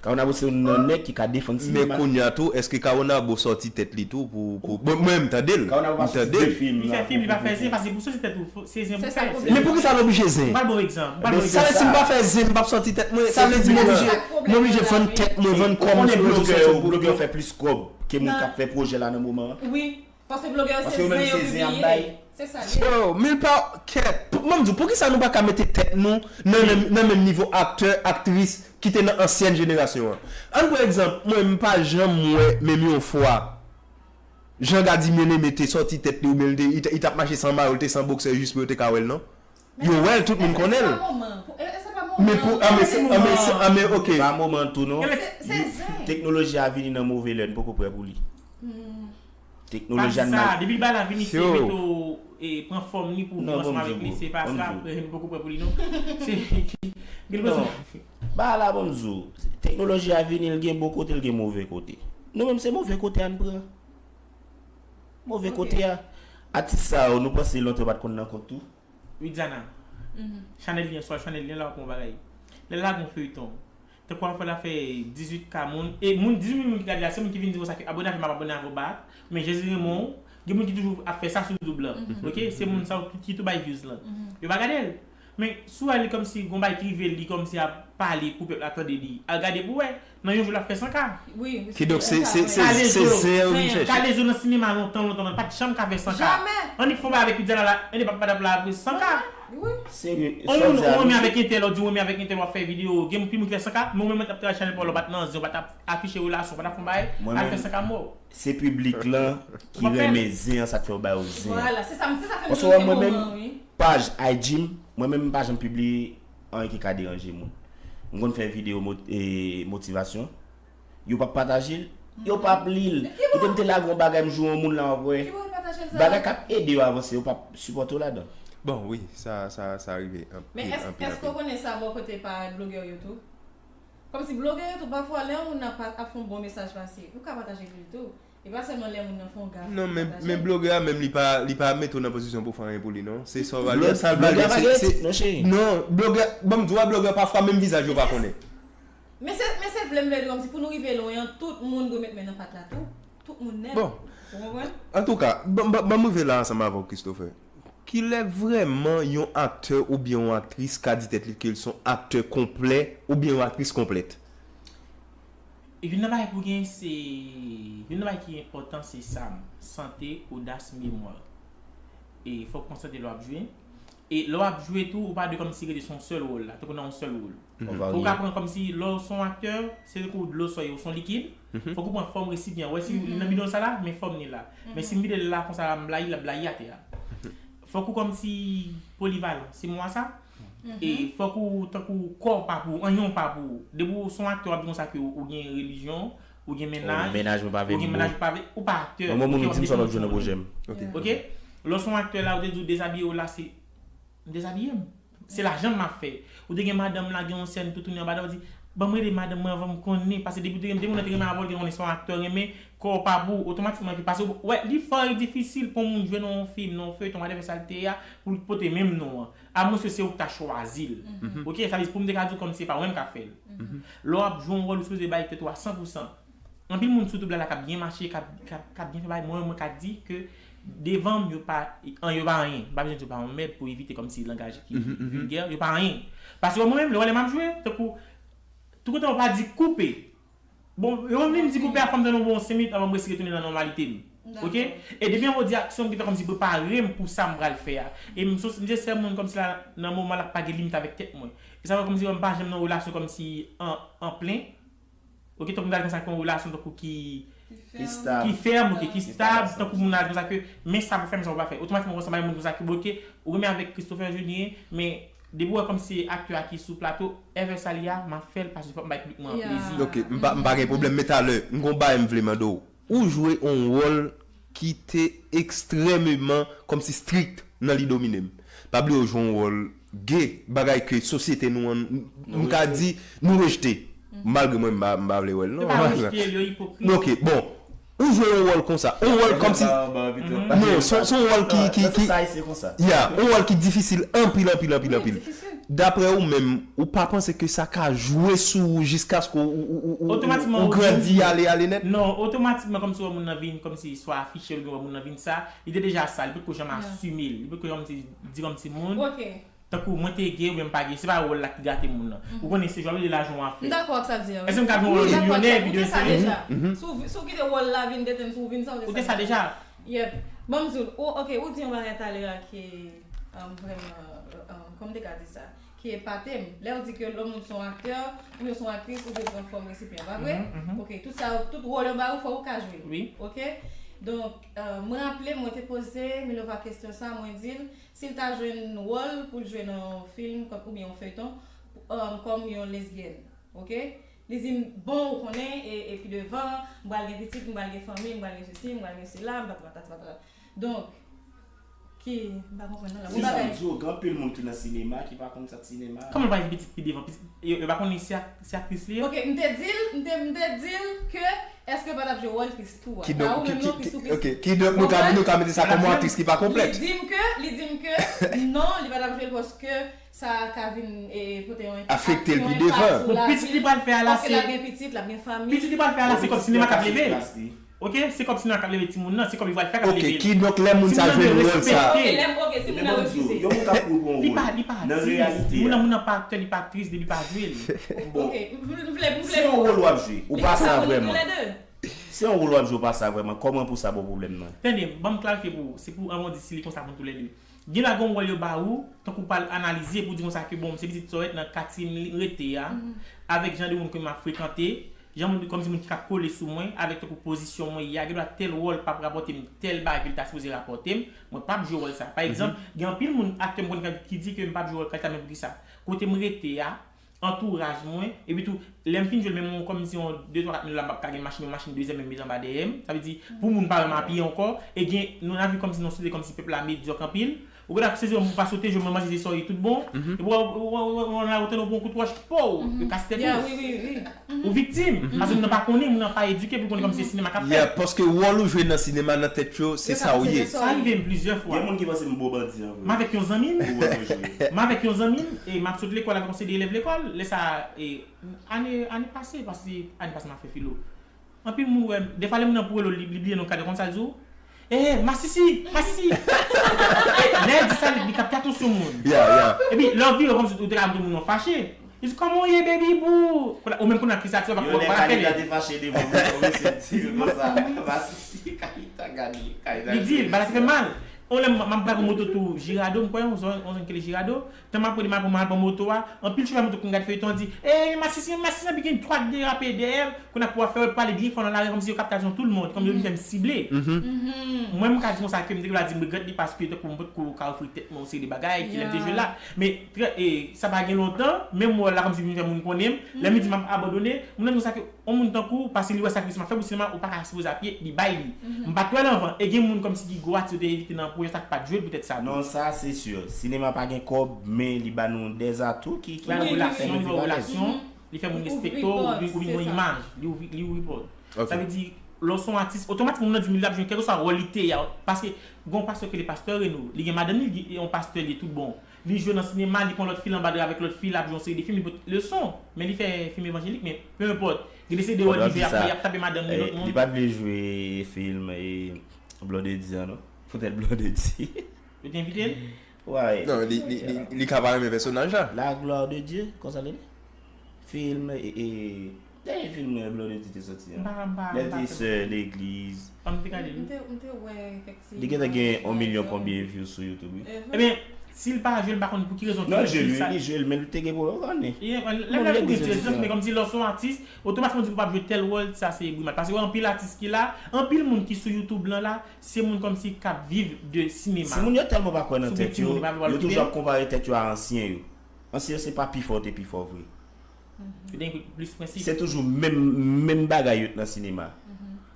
Caonabo se youn nan nèg ki ka defann sinema. Men kounye a tou, èske Caonabo sòti tèt li tou pou, pou, bon, mwen, m tande l. Caonabo pa M sòti tande de l. fim Li la. Fè fim, li pa fè zen, paske pou sòti tèt ou, se zen pou fè. Men poukisa l oblije zen? M ba l bon egzanp. M ba l bon Sa vle egzanp. Si m pa fè zen, m p ap sòti tèt mwen. Sa vle di m oblije, m oblije vann tèt mwen, vann kò mwen. Konnen blogè yo, blogè yo fè plis kòb ke moun k ap fè pwojè la nan moman an. Wi. Paske blogè yo Paske se yo menm zen yo se zen y ap pibliye. Bay. Se sa l ye. Yo, men l pa kèt. Mwen m di w, poukisa nou pa ka mete tèt nou nan menm, nan menm nivo aktè, aktris ki te nan ansyen jenerasyon an? Ann pran egzanp, mwen m pa janm wè menm yon fwa Jean Gady Bien-Aimé te sòti tèt li oubyen li te, li t ap mache san mayo, li te san boksè jis pou yo te ka wè l non. Yo wè l, tout moun konnen l. Men pou, a men, a men, a men, ok. Pa moman tou non. Se zen. Teknoloji a vini nan move lè, n poko prè pou li. Teknoloji a Depi bagay la vini, se mete w, e, pran fòm li pou w viv ansanm avèk li. Se pa sa, m poko prè pou li non. Se, gen rezon. Bagay la, bon, m di w, teknoloji a vini, l gen bon kote, l gen move kote. Nou menm se move kote a n pran. Move kote a. Atis sa yo, nou panse lontan yo pa t konn nan kont tou? Widiana, chanèl li an, swa chanèl li an la w ap yon bagay. Lè l lage yon feyton, tankou afè la fè dizuit K moun, e moun, dizuit mil moun ki gade la, se moun ki vin di konsa ke abòne avè m, m ap abòne avè w back, men Jezi renmen w, gen moun ki toujou ap fè sa sou doub lan. Ok? Se moun sa yo ki tou bay views lan. Yo pa gade l. Men si w wè li kòmsi gon bagay ki rive li kòmsi ap pale pou pèp la tande li, al gade pou w wè, nan yon jou l ap fè san K. Kidonk se se se se zen yo vin chèche. Kalezo nan sinema lontan lontan nan pa t janm ka fè san K. Annik fè yon bagay avèk Pidzala la, annik pa padap la apre san K. Serye, sa w di a loujik. Ou renmen avèk entèl, ou di ou renmen avèk entèl, w ap fè videyo, gen moun ki moun ki fè san K, men ou menm mwen t ap travay chanèl pa w la, w pa t nan zen, w pa t ap afiche relasyon, w pa t ap fè yon bagay, al fè san K mò. Se piblik lan ki renmen zen an, sa k fè yo ba yo zen an. Vwala, se sa m, se sa fè m di w se moman an, wi. Paj I G m, mwen menm m pa janm pibliye anyen ki ka deranje moun. M konn fè videyo mot, e, motivasyon. Yo p ap pataje l, yo p ap li l. Kite m te lage yon bagay m joure yon moun la w ap wè. Bagay k ap ede yo avanse, yo p ap sipòte w ladan. Bon, wi, sa, sa, sa rive anpil, anpil, anpil. Men èske w konnen sa bò kote pa blogè yo tou? Kòmsi blogè yo tou, pafwa, lè yon moun ap, ap fè yon bon mesaj pase, ou ka pataje pou li tou. E pa sèlman lè moun nan fè yon gaf. Non, men, men blogè a menm, li pa, li pa mete w nan pozisyon pou w fè anyen pou li, non. Se sa w va li a, sa l va li a, se, se, non, blogè, ban m di w, blogè, pafwa, menm vizaj yo pa konnen. Men se, men se vle m vle di kòmsi pou nou rive lwen an, tout moun dwe met men nan pat la tou. Tout moun nèt. Bon. Ou konprann? Antouka, ban, ban, ban m rive la ansanm avè w, Christopher. Kilè vrèman yon aktè oubyen yon aktris ka di tèt li ke l se yon aktè konplè oubyen yon aktris konplèt? Youn nan bagay pou gen se, youn nan bagay ki enpòtan se sa, sante, odas, memwa. E fòk konsantre lè w ap jwe. E lè w ap jwe tou, ou pa dwe kòmsi rete sou yon sèl wòl la, tankou nan yon sèl wòl. Fòk ou ka pran kòmsi lè w se yon aktè, se tankou dlo sòy ou se yon likid. Fòk ou pran fòm resipyan. Ou wè si li nan bidon sa la, men fòm li la. Men si m vide l la konsa la, m blayi, l ap blayi atè a. Fòk ou kòmsi polivalan, se mo a sa. E fòk ou tankou kò w pa pou ou, anyen w pa pou ou. Depi w se yon aktè, w ap di konsa ke ou gen relijyon, ou gen mennaj, ou gen mennaj ou pa vle, ou pa aktè. Mwen, mwen, moun ou di m sa w ap jwe nan pwojè m. Ok. Lè w se yon aktè la, ou te di w dezabiye w la, se m dezabiye m. Se lajan m ap fè. Ou te gen madanm la, gen yon sèn, toutouni anba, w di, ban m rele madanm mwen anvan m konnen. Paske depi w te renmen, depi moun nan te renmen avè w, l te konnen se yon aktè renmen, kò w pa pou ou, otomatikman, epi paske w wè, li fò difisil pou yon moun jwe nan yon fim, nan yon feyton, whatever sa l te ye a, pou l pote menm non an. Amwenske se ou ki ta chwazi l. Ok, sa vle di pou m te ka di w kòmsi se pa ou menm k ap fè l. Lè w ap jwe yon wòl, ou sipoze bay tèt ou a san pou san. Anpil moun sou YouTube la, la k ap byen mache, k ap, k ap, k ap byen fè bagay, mwen, mwen ka di ke devan m, yo pa, an, yo pa anyen. M pa bezwen di yo pa yon mèd pou evite kòmsi langaj ki vilgè, yo pa anyen. Paske mwen menm, lè w wè lè m ap jwe, tankou, tout kote yo pa di koupe. Bon, yo vin di koupe a, fò m tann yon bon senk minit anvan m resi retounen nan nòmalite m. Ok? E depi an mo di aksyon, m gentan kòmsi prepare m pou sa m pral fè a. E m se, m se sèl moun kòmsi la, nan moman la, k pa gen limit avèk tèt mwen. E sa fè kòmsi m pa janm nan relasyon kòmsi an, an plen. Ok, tankou m ta al konsa ki yon relasyon tankou ki ki fèm, ok, ki stab, tankou moun nan al konsa ke men sa pou fè, men sa pou pa fè. Otomatikman konsa bay moun konsa ke bon, ok, ou renmen avèk Christopher Julien, men depi w wè kòmsi se aktè a ki sou plato, èvè sa li a, m ap fè l paske fòk m bay piblik mwen an plezi. Ok, m pa, m pa gen pwoblèm, men talè, m gon bagay m vle mande w. Ou jwe yon wòl ki te ekstrèmeman kòmsi strik nan li domine m. Pa bliye w jwe yon wòl ge, bagay ke sosyete nou an, m ka di, nou rejte. Malgre mwen, m pa, m pa vle wè l, non. Se pa rejte l, yo ipokrit. Ok, bon. Ou jwe yon wòl konsa. Yon wòl kòmsi. Non, se, se yon wòl ki, ki, ki. Ya, yon wòl ki difisil anpil, anpil, anpil, anpil. Daprè ou menm, ou pa panse ke sa ka jwe sou ou jiskaske ou, ou, ou, ou, ou grandi ale, ale nèt? Non, otomatikman, kòmsi wè moun nan vin, kòmsi swa afiche l, oubyen wè moun nan vin sa, li te deja sa, li potko janm asime l, li potko janm di kòmsi moun. Tankou mwen te ge oubyen m pa ge, se pa wòl la ki gate moun nan. Ou konnen se jwal de lajan w ap fè. M dakò ak sa w di a, wi. Èske m ka jwe yon wòl milyonè epi de se. Si w kite wòl la vin detenn sou ou, vin sa w te sa deja. Yep. Ban m di w, ok, ou di yon bagay talè a ki vrèman, kòman m te ka di sa? Ki epate m. Lè w di ke lè yon moun se yon aktè, oubyen se yon aktris, ou dwe pran fòm resipyan, pa vre? Ok, tout sa, tout wòl yo ba ou, fò ou ka jwe l. Ok? Donk, mwen raple m, mwen te poze Milova kesyon sa, mwen di l, si l ta jwenn wòl pou l jwe nan yon fim kòm, oubyen yon feyton, kòm yon lesbyèn, ok? Li di m, bon, ou konnen, e, e pi devan, m pral gen pitit, m pral gen fanmi, m pral gen sesi, m pral gen sela, m patati patata. Donk, ki, m pa konprann non, la. Se sa m di w, gen anpil moun ki nan sinema ki pa konn sa k sinema. Kòman l pa gen pitit pi devan? Pitit, yo, yo pa konnen se ak-, se aktris li ye? Ok, m te di l, m te, m te di l ke èske yo pa t ap jwe wòl Christoo a? Kidonk, ki, ki, ki, ok, kidonk nou ka, nou ka mete sa kòm yon aktris ki pa konplèt. Li di m ke, li di m ke non, li pa t ap jwe l paske sa ka vin, e, pote yon enpak, afekte l pi devan. Bon, pitit li pral fè a la, paske l ap gen pitit, l ap gen fanmi. Pitit li pral fè a la, se kòm sinema k ap leve l. Ok, se kòm si nan k ap leve timoun nan, se kòm li pral fè k ap Ok, leve l. kidonk lè moun sa jwenn wòl sa. Lè m ok, si moun nan refize. Yo moun k ap pran yon wòl. Li pa, li pa Nan aktris. Reyalite. Moun nan, moun nan pa aktè, li pa aktris, li pa jwe l. Bon, Ok, m vle, m vle, m vle. se yon wòl w ap jwe. Ou pa sa vrèman. Tou lè de. Se yon wòl w ap jwe, ou pa sa vrèman. Kòman pou sa bon pwoblèm nan? Tande, ban m klarifye pou ou. Se pou anwondi si li konsa pou n tou lè de. Gen la gen yon wòl yo ba ou, tankou pral analize pou di konsa ke bon, se pitit sa w nan katye m rete a, avèk jan de moun ke m ap frekante, jan moun kòmsi moun ki ka kole sou mwen, avèk tankou pozisyon mwen ye a, gen dwa tèl wòl p ap rapòte m tèl bagay ke l ta sipoze rapòte m, mwen p ap jwe wòl sa. Pa egzanp, gen anpil moun aktè m konn ki di ke m p ap jwe wòl kalite sa, men poukisa? Kote m rete a, antouraj mwen, epi tou, lè m fin jwe l, menm yon kòmsi yon de twa kat mil dola m p ap ka gen machin, yon machin dezyèm men m met anba dèyè m. Sa vle di, pou moun pa wè m a pye ankò, e gen, nou nan vi kòmsi nan sosyete kòmsi pèp la medyòk anpil. Ou gen dwa sezi yon moun pa sote, jwe manje se sòri tout bon. Epi w al wote nou pran yon kout wòch, pow! Yo kase tèt Ya, ou. wi, wi, wi. Ou viktim. Paske moun nan pa konnen, moun nan pa edike pou l konnen kòmsi se sinema k ap Yeah, fèt. Paske wòl ou jwe nan sinema nan tèt yo, se sa ou ye. Sa rive m plizyè Gen fwa. Moun ki panse m bon bandi an M vre. Avèk yon zanmi m, Pou wòl mwen jwe. m avèk yon zanmi m, e m ap sot lekòl avèk yon seri de elèv lekòl. Lè sa, e, ane, ane pase, paske ane pase m ap fè filo. Anpil moun wè m, defwa lè moun nan pou rele w, li, li bliye non, kade konn sa l di w? Eh, masisi, masisi. Lè l di sa, li, li kapte atansyon moun. Yeah, yeah. Epi lè w vire kòmsi ou te ka montre moun nan fache. Li di, kòman w ye, baby boo? Ou menm kounye a ki sa ti w pa Yon nèg pa fè Kalita li. Te fache devan mwen, mwen se di konsa. Masisi, Kalita gade. Kalita Li di l, bagay la te fè mal. On lè m ap pran moto tou Jirado, m kwè, on zòn, on zòn ki rele Jirado. Tan m ap rele m ap pran moto a, anpil chofè moto konn gade feyton an di, eh, masisi, masisi, epi gen twa k derape dèyè m. Kounye a pou w ap fè wè pale byen fò nan lari kòmsi yo kapte atansyon tout moun, kòmsi yo vin fè m sible. Mwen m ka di konsa ke m te gen dwa di m regrèt li paske tankou m potko ka ofri tèt mwen yon seri de bagay ki lè m te jwe la. Men trè, e, sa pa gen lontan, menm wòl la kòmsi vin fè moun konnen m. Lè m di m ap abandone, moun nan di konsa ke yon moun tankou w, paske li wè sakrifis m ap fè pou sinema, ou pa ka sipoze ap ye, li bay li. M pa t wè l anvan, e gen moun kòmsi ki gwo atis yo te envite nan pwojè sa k pa t jwe l poutèt sa tou. Non, sa se si. Sinema pa gen kòb, men li ba nou dèzatou ki ki Li ba relasyon, li ba relasyon, li fè moun respekte w, ou vin ou vin yon imaj, li ouvri li ouvri pòt. Sa vle di, lè w se yon atis, otomatikman moun nan di m li ap jwe kèlkeswa wòl li te ye a. Paske gen yon pastè ki rele pastè Reno, li gen madanm li, li yon pastè li tout bon. Li jwe nan sinema, li pran lòt fi l anba dra avèk lòt fi, l ap jwe yon seri de fim, li pote leson. Men li fè fim evanjelik, men pe enpòt. Gen de seri de wòl li jwe, y ap y ap tape madanm li, lòt moun. Li pa t vle jwe fim e Blondedy an non. Poutèt Blondedy. Yo te envite l? Why? Non, li, li, li, li ka pa renmen pèsonaj la. La gloire de Dieu, konsa l rele? Fim e, e dènye fim Blondedy te soti an. Lè l te sè legliz. An m te gade M li. te, m te wè kèk ti Li gentan imaj gen yon la, milyon jan- konbyen views sou YouTube, wi. Eh, Ebyen, si l pa jwe, m pa konn pou ki rezon. Non, l jwe l, wi, li jwe l, men l te gen pwoblèm, ou konnen. Lè lè pou gen ti rezistans, men kòmsi lè w se yon atis, otomatikman di pou w pa jwe tèl wòl, sa se bri mal. Paske anpil atis ki la, anpil moun ki sou YouTube lan la, se moun kòmsi k ap viv de sinema. Si moun yo tèlman pa kwè nan Si w gen tèt timoun, yo, ou pa vle wè yo l toujou fidèl. Ap konpare tèt yo a ansyen yo. Ansyen yo se pa pi fò te pi fò vre. Yo te gen plis prensip. Se toujou menm, menm bagay yo t nan sinema.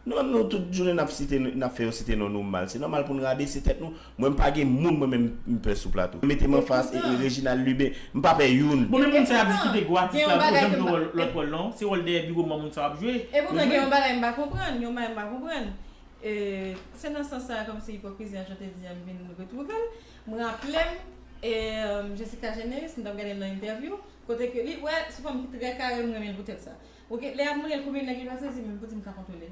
Nou menm nou tout jounen n ap site, n ap fè yo site non nou mal. Se nòmal pou n rabese tèt nou. Mwen m pa gen moun mwen menm m pè sou plato. Mete m anfas e, e Reginald Lubin, m pa pè youn. Bon, men moun sa y ap di Etan, kite gwo atis gen la, yon pou bagay janm ke jwe m- wòl, lòt wòl non, se wòl dèyè biwo man moun sa w ap jwe. Epotan gen yon bagay m pa konprann, yon bagay m pa konprann. E, se nan sans sa kòmsi ipokrizi a jan te di a m vin retwouve l. M raple m, e, Jessica Généus, m t ap gade l nan entèvyou, kote ke li wè se fanm ki trè kare, m renmen l poutèt sa. Ok, lè y ap mande l konbyen nèg li pase, li di men poutèt m ka konte w.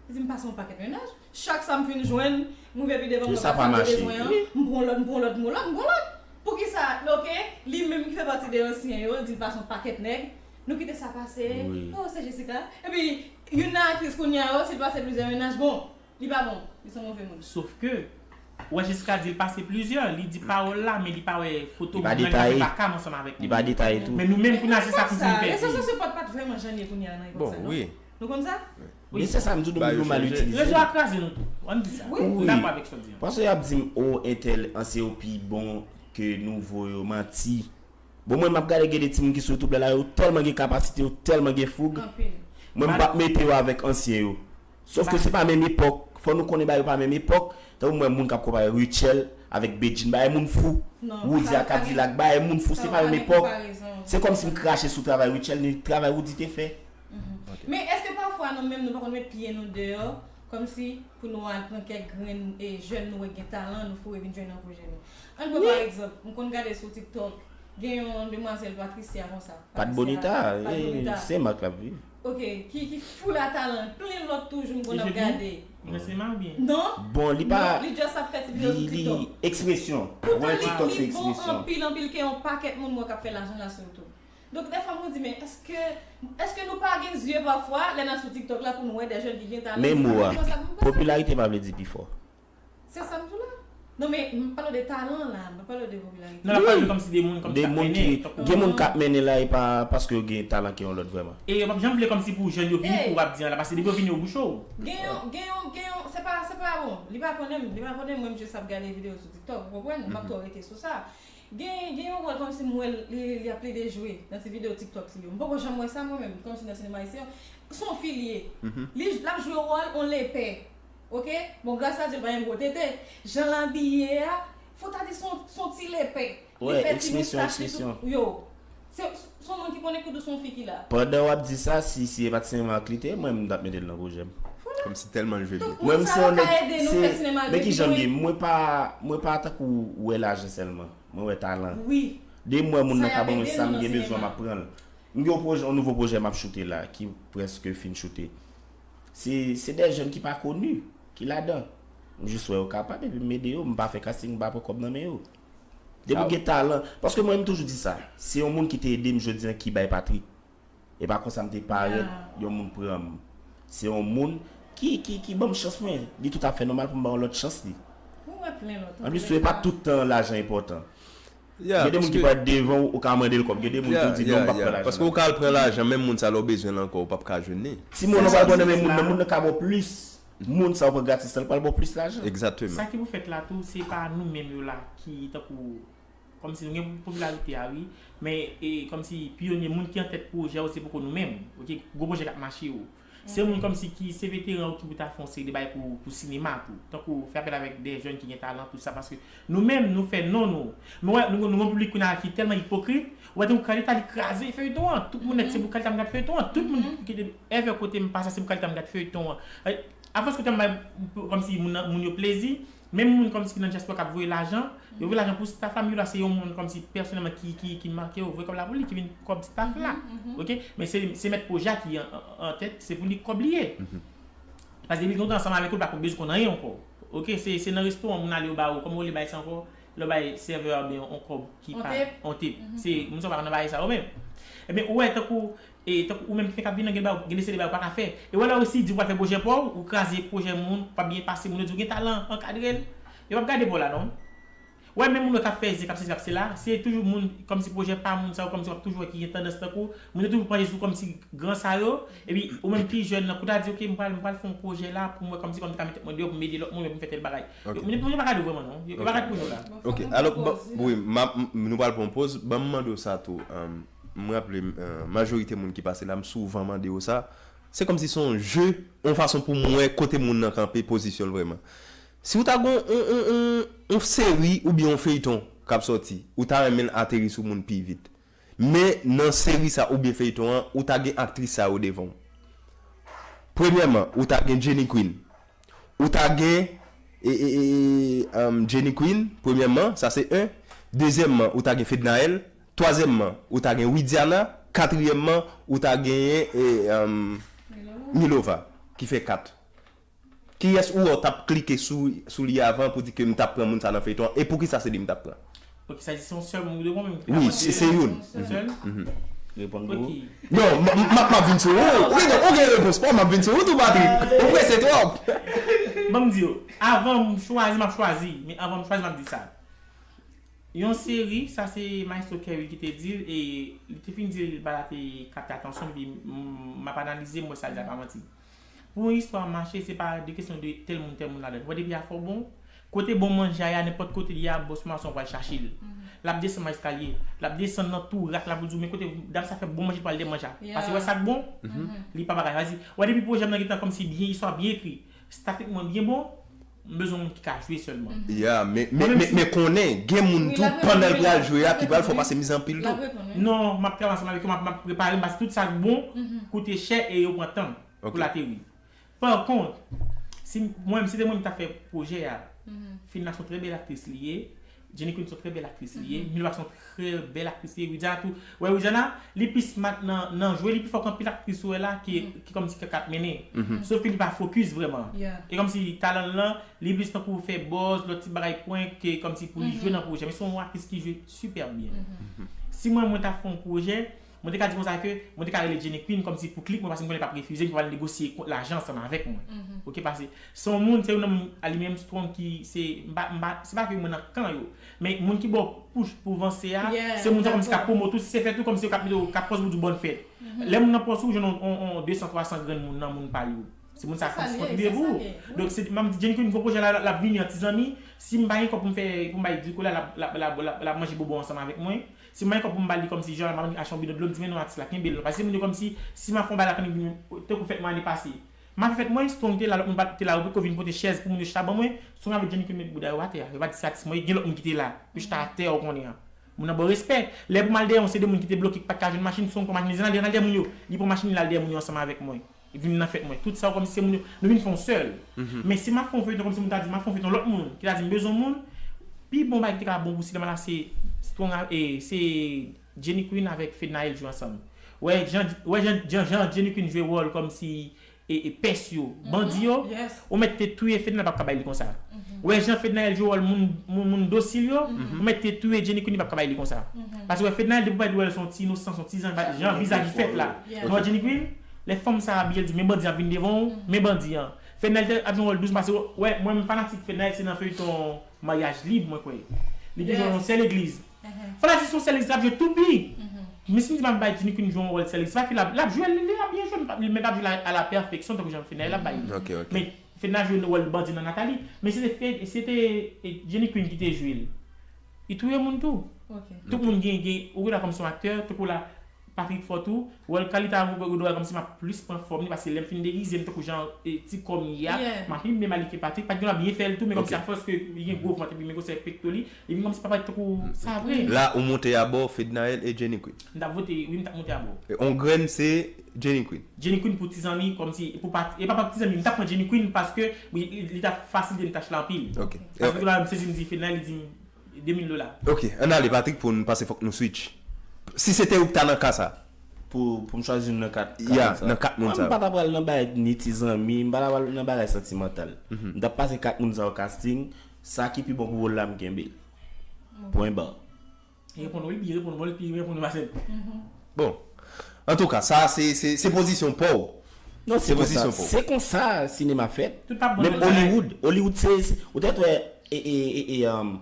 Li di m pase yon pakèt mennaj. Chak sa m fin jwenn, m rive pi devan, m wè sa pa bezwen an, m pran lòt, m pran lòt, m pran lòt, m pran lòt. Poukisa, ok, li menm ki fè pati de ansyen yo, li di l pase yon pakèt nèg, nou kite sa pase, oh, se Jessica. Epi, youn nan aktris kounye a yo, si l pase plizyè mennaj, bon, li pa bon, li se yon move moun. Sof ke, ou wè Jessica di l pase plizyè, li di pawòl la, men li pa wè foto moun nan, li pa fè vakam ansanm avèk moun. Li pa detaye tou. Men nou menm kounye a se sa k vin pèdi. Rezo sosyo pa t, pa t vrèman jan l ye kounye a nan epòk sa, non? Nou konn sa? Men se sa m di w, nou mal itilize. Rezo a kraze nou tou. Ann di sa. M dakò avèk sa w di an. Paske y ap di m, oh, entèl, ansyen yo pi bon ke nouvo yo, manti. Bon, mwen m ap gade, gen de timoun ki sou YouTube la, yo tèlman gen kapasite, yo tèlman gen foug. Mwen m p ap mete yo avèk ansyen yo. Sof ke se pa menm epòk. Fò nou konnen bagay yo pa menm epòk. Tankou m wè moun k ap konpare Rutshelle avèk Bedjine, bagay moun fou. Roody a Kadilak, bagay moun fou, se pa menm epòk. Se kòmsi m krache sou travay Rutshelle, men travay Roody te fè. Men èske pafwa nou menm nou pa konn met pye nou deyò, kòmsi pou nou al pran kèk grenn e jèn nou wè gen talan, nou foure vin jwenn nan pwojè nou? Ann pran pa egzanp, m konn gade sou TikTok, Gen yon demwazèl Patricia konsa. Pat Bonita, se Mak l ap viv. Ok, ki, ki full a talan, plen lòt toujou m konn ap gade. Nan sinema oubyen? Non? Bon, li pa. Li just ap fè ti videyo sou TikTok. Ekspresyon. Mwen, TikTok se ekspresyon. Anpil, anpil ke yon pakèt moun mwen k ap fè lajan la sou tou. Donk, dèfwa mwen di, men èske, èske nou pa gen zye pafwa lè n al sou TikTok la pou n wè de jèn ki gen talan? Men mo a, popilarite pa vle di pi fò. Se sa m di w la. Non, men m pale de talan la, m pa pale de popilarite. Non, la pale kòmsi de moun kòmsi De moun ki gen moun k ap mennen la e pa paske yo gen talan ki yon lòt vrèman. E yo p ap janm vle kòmsi pou jèn yo vini pou w ap di an la, paske depi yo vini yo bouche w. Gen yon, gen yon, gen yon, se pa, se pa bon. Li pa konnen m, li pa konnen mwen, m jis ap gade videyo sou TikTok, ou konprann? M ap twò rete sou sa. Gen, gen yon wòl kòmsi m wè l, li, li ap plede jwe nan ti videyo TikTok li yo. M poko janm wè sa mwen menm, kòmsi nan sinema ayisyen. Se yon fi li ye. Li, l ap jwe wòl yon lepè. Ok? Bon, gras a Dye, l pa gen gwo tete. Jan l abiye a, fò ta di se yon, se yon ti lepè. Li fè ti moustache li tou. Yo. Se, se yon moun ki konnen koudou se yon fi ki la. Pandan w ap di sa, si, si e pa t sinema ak li te ye, mwen menm m t ap mete l nan pwojè m. Kòmsi tèlman l jwe byen. Mwen m se yon nèg, se, men ki jan m ye, mwen pa, mwen pa tankou wè lajan sèlman. Mwen wè talan. Wi. Depi m wè moun nan ka ban mwen sa m gen bezwen, m ap pran l. M gen yon pwojè, yon nouvo pwojè m ap choute la, ki prèske fin choute. Se, se de jèn ki pa koni, ki ladan. M jis wè yo kapab, epi m ede yo, m pa fè casting, m pa pran kòb nan men yo. Depi w gen talan, paske mwen, m toujou di sa, se yon moun ki te ede m jodi an ki bay Patrick. E pa konsa m te parèt, yon moun pran m. Se yon moun ki, ki, ki ban m chans mwen. Li toutafè nòmal pou m ba yon lòt chans li. Ou wè plen lòt. Anplis tou, e pa tout tan lajan enpòtan. Yeah, Gen de moun ki parèt devan w, ou ka mande l kòb. Gen de moun ki di non, m p ap pran lajan. Paske ou ka al pran lajan, menm moun sa lè w bezwen l ankò, ou p ap ka jwenn li. Timoun ou pral pran nan men moun nan, moun nan ka ba w plis. Moun sa w pran gratis lan, l pral ba w plis lajan. Egzakteman. Sa ki pou fèt la tou, se pa nou menm yo la ki tankou kòmsi nou gen popilarite a wi, men e kòmsi pyonye, moun ki an tèt pwojè yo se poko nou menm, ok, gwo pwojè k ap mache yo. Se moun kòmsi ki se veteran yo ki pou ta fè yon seri de bagay pou, pou sinema tou. Tankou fè apèl avèk de jèn ki gen talan, tout sa, paske nou menm, nou fè non nou. Nou wè, nou, nou gen yon piblik kounye a ki tèlman ipokrit, ou wè tankou Carlita li kraze feyton an, tout moun nèt se pou Carlita m gad feyton an, tout moun ki te ever kote m pase se pou Carlita m gad feyton an. Avans kote m bay kòmsi moun, moun yo plezi, menm moun kòmsi ki nan dyaspora k ap voye lajan, yo voye lajan pou staff la, men yo la se yon moun kòmsi pèsonèlman ki, ki, ki make yo, voye kòb la pou li, ki vin kòb staff la. Ok? Men se, se mèt pwojè a ki an, an, an tèt, se pou li kòb li ye. Paske depi lontan ansanm avèk ou, l pa konn bezwen konn anyen ankò. Ok? Se, se nan restoran moun ale yo ba ou, kòman yo le bay sa ankò? Lè w bay sèvè a oubyen yon kòb ki pa yon tip. Se moun sa yo pa nan bagay sa yo menm. Ebyen, ou wè tankou E tankou ou menm ki fenk ap vin nan, gen de bagay, gen de seri de bagay ou pa ka fè. E w wè lè w resi di w pral fè pwojè pa w, ou kraze pwojè moun, ou p ap byen pase, moun yo di w gen talan, ankadre l. Yo p ap gade pa w la non. Ou wè menm moun yo k ap fè zen, k ap sesi, k ap sela, se toujou moun, kòmsi pwojè pa moun sa yo, kòmsi w ap toujou wè ki gen tandans tankou, moun yo toujou panche sou kòmsi gran sa yo, epi ou menm ki jèn nan, kou ta di, ok, m pral, m pral fè yon pwojè la pou m wè kòmsi kòm m ta ka met tèt mwen deyò pou m ede lòt moun, pou m fè tèl bagay. Yo, moun yo pa gade w vrèman non. Yo, yo pa gade pou nou la. Ok, alò, wi, nou pral pran yon poz, ban m mande w sa tou. M raple m, majorite moun ki pase la, m souvan mande yo sa. Se kòmsi se yon je, yon fason pou m wè kote moun nan kanpe, pozisyon l vrèman. Si w ta gen yon, yon, yon, yon, yon seri oubyen yon feyton k ap sòti, ou ta renmen l ateri sou moun pi vit. Men nan seri sa oubyen feyton an, ou ta gen aktris sa yo devan w. Premyèman, ou ta gen Jenny Queen. Ou ta gen e, e, e, um, Jenny Queen, premyèman, sa se en. Dezyèmman, ou ta gen Fednaelle. Twazyèmman, ou ta gen Widiana. Katriyèmman, ou ta genyen e, um, Milova, ki fè kat. Kiyès ou wè w t ap klike sou, sou li avan pou di ke m t ap pran moun sa nan feyton an? E poukisa se li m t ap pran? Ok, sa di se yon sèl moun ou de bon menm. Wi, se, se youn. Yon sèl? Reponn pou ou. Ok. Non, m, m, m, m ap vin sou ou. Ou gen, ou gen repons pa w, m ap vin sou ou tou, Patrick. Ou prese twòp. Ban m di w, avan m chwazi, m ap chwazi. Men avan m chwazi, m ap di sa. Yon seri, sa se Maestro Kerry ki te di l, e li te fin di l, bagay la te kapte atansyon m, epi m, m ap analize, m wè sa l di a pa manti. Pou yon istwa mache, se pa de kesyon de tèl moun, tèl moun ladan. Ou wè depi afè w bon, kote bon manje a ye a, nenpòt kote li ye a, bòs mason pral chache l. L ap desann eskalye, l ap desann nan tou rak la pou l di w, men kote dam sa fè bon manje, l pral de manje a. Paske wè sa k bon, li pa bagay. Sa di, ou wè depi pwojè m nan gentan kòmsi byen, istwa byen ekri, staff mwen byen bon, m bezwen moun ki ka jwe sèlman. Ya, men, men, men, men konnen, gen moun tou, pandan l pral jwe a, ki pral fè w pase mizè anpil tou. Non, m ap travay ansanm avèk yo, m ap, m ap prepare m, paske tout sa k bon, koute chè e yo pran tan pou l ateri. Pa kont, si mwen, si se mwen ki ta fè pwojè a, Fedna se yon trè bèl aktris li ye, Jenny Queen se yon trè bèl aktris li ye. Milva se yon trè bèl aktris li ye. Widiana tou. Wè, Widiana, li pi smart nan, nan jwe, li pi fò ke anpil aktris ou wè la ki, ki kòmsi ki ka mennen. Sof ke li pa focus vrèman. E kòmsi talan l lan, li plis tankou fè buzz, lòt ti bagay prank ke kòmsi pou li jwe nan pwojè. Men se yon aktris ki jwe super byen. Si mwen, mwen ta fè yon pwojè, mwen te ka di konsa ke mwen te ka rele Jenny Queen kòmsi pou klik mwen, paske mwen konnen l p ap refize m, pou al negosye lajan ansanm avèk mwen. Ok, paske se yon moun, se youn nan moun a li menm Strong ki se, m pa, m pa, se pa ke mwen nan kan yo, men moun ki ba w push pou vanse a, se moun sa kòmsi k ap pwomot ou, si se fèt ou, kòmsi yo k ap mete w, k ap pòs pou di w bòn fèt. Lè moun nan pòs ou, jwenn yon, yon, yon de san, twa san grenn moun nan moun pa yo. Se moun sa kòmsi kontribye pou ou. Donk, se, m ap di Jenny Queen, gwo pwojè la, l ap vini an ti zanmi. Si m pa gen kòb pou m fè, pou m bay Dicola, l ap, l ap, l ap, l ap, l ap manje bonbon ansanm avèk mwen. Si m pa gen kòb pou m ba li kòmsi jan, m ap achte yon bidon dlo, m di, men non, atis la, kenbe l non. Paske se moun yo kòmsi, si m ap fè yon bagay la, tankou fèt mwen ane pase. M ap fè fèt mwen, Strong te la, lòt moun pa t te la, yo potko vin pote chèz pou moun yo chita ban mwen. Strong avèk Jenny Queen met bouda yo atè a. Yo pa di se atis mwen ye, gen lòt moun ki te la. Yo chita atè a, ou konnen an. Moun nan ba w respè. Lè pou m al dèyè yon seri de moun ki te bloke, ki pa t ka jwenn machin, Strong pran machin li, l al dèyè, l al dèyè moun yo. Li pran machin li, l al dèyè moun yo ansanm avèk mwen. Li vin nan fèt mwen. Tout sa yo kòmsi se moun yo, nou vin fè yon sèl. Men si m ap fè yon feyton kòmsi moun ta di, m ap fè yon feyton lòt moun, ki ta di m bezwen moun, pi bon bagay ki te ka bon pou sinema la se Strong a, e, se Jenny Queen avèk Fednaelle jwe ansanm. Wè jan, wè jan, jan, jan Jenny Queen jwe wòl kòmsi e, e pès yo, bandi yo, ou mèt te touye Fednaelle p ap ka bay li konsa. Wè jan Fednaelle jwe wòl moun, moun, moun dosil yo, ou mèt te touye Jenny Queen, li p ap ka bay li konsa. Paske wè Fednaelle depi w pa di wè l se yon ti inosan, se yon ti zanj, jan vizaj li fèt la. Nou wè Jenny Queen, lè fanm sa abiye l di men bandi ap vin devan w, men bandi an. Fednaelle te ap jwe yon wòl dous, paske wè mwen menm fanatik Fednaelle se nan feyton Maryaj Lib mwen kwè. Li te jwe yon sèl legliz. Fò la di se yon sèl legliz l ap jwe tou pi. Men si m di m ap bay Jenny Queen jwe yon wòl sèl legliz, se pa ke l ap, l ap jwe l, li ap byen jwe, men l p ap jwe l a la pèfeksyon tankou jan Fednaelle ap bay li. Men Fednaelle jwe wòl bandi nan Nathalie. Men se te, se te Jenny Queen ki te jwe l. Li touye moun tou. Tout moun gen, gen, ou gen dwa kòmsi yon aktè, tankou la, Patrick fò tou. Wòl Carlita Rodora kòmsi m ap plis pran fòm li, paske lè m fin degize m tankou jan e, ti kò m ye a, m ap pi mal ke Patrick. Patrick gen dwa byen fè l tou, men kòmsi afòs ke li gen gwo vant epi men gwosè pekto li, li vin kòmsi pa parèt tankou sa vre. La ou monte abò Fednaelle e Jenny Queen. M t ap vote, wi, m t ap monte abò. E, on grenn se Jenny Queen. Jenny Queen pou ti zanmi, kòmsi, pou pa, e pa, pa ti zanmi, m t ap pran Jenny Queen paske li, li, li t ap fasilite m tach la anpil. Paske tout la m sezi m di Fednaelle, li di m, de mil dola. Ok, ann ale Patrick pou n pase fòk nou switch. Si se te ou k ta nan ka sa. Pou, pou m chwazi youn nan kat, kat moun sa yo. Ya, nan kat moun sa yo. Mwen m pa ta pral nan bagay ni ti zanmi, m pa ta pral nan bagay santimantal. M t ap pase kat moun sa yo casting, sa ki pi bon pou wòl la m kenbe l. Pwen ba. Li reponn wi, li reponn bon, li pi reponn fasil. Bon. Antouka, sa se, se, se pozisyon pa w. Non, se konsa, se konsa sinema fèt. Menm Hollywood, Hollywood se, se, ou tèt wè, e, e, e, e, um,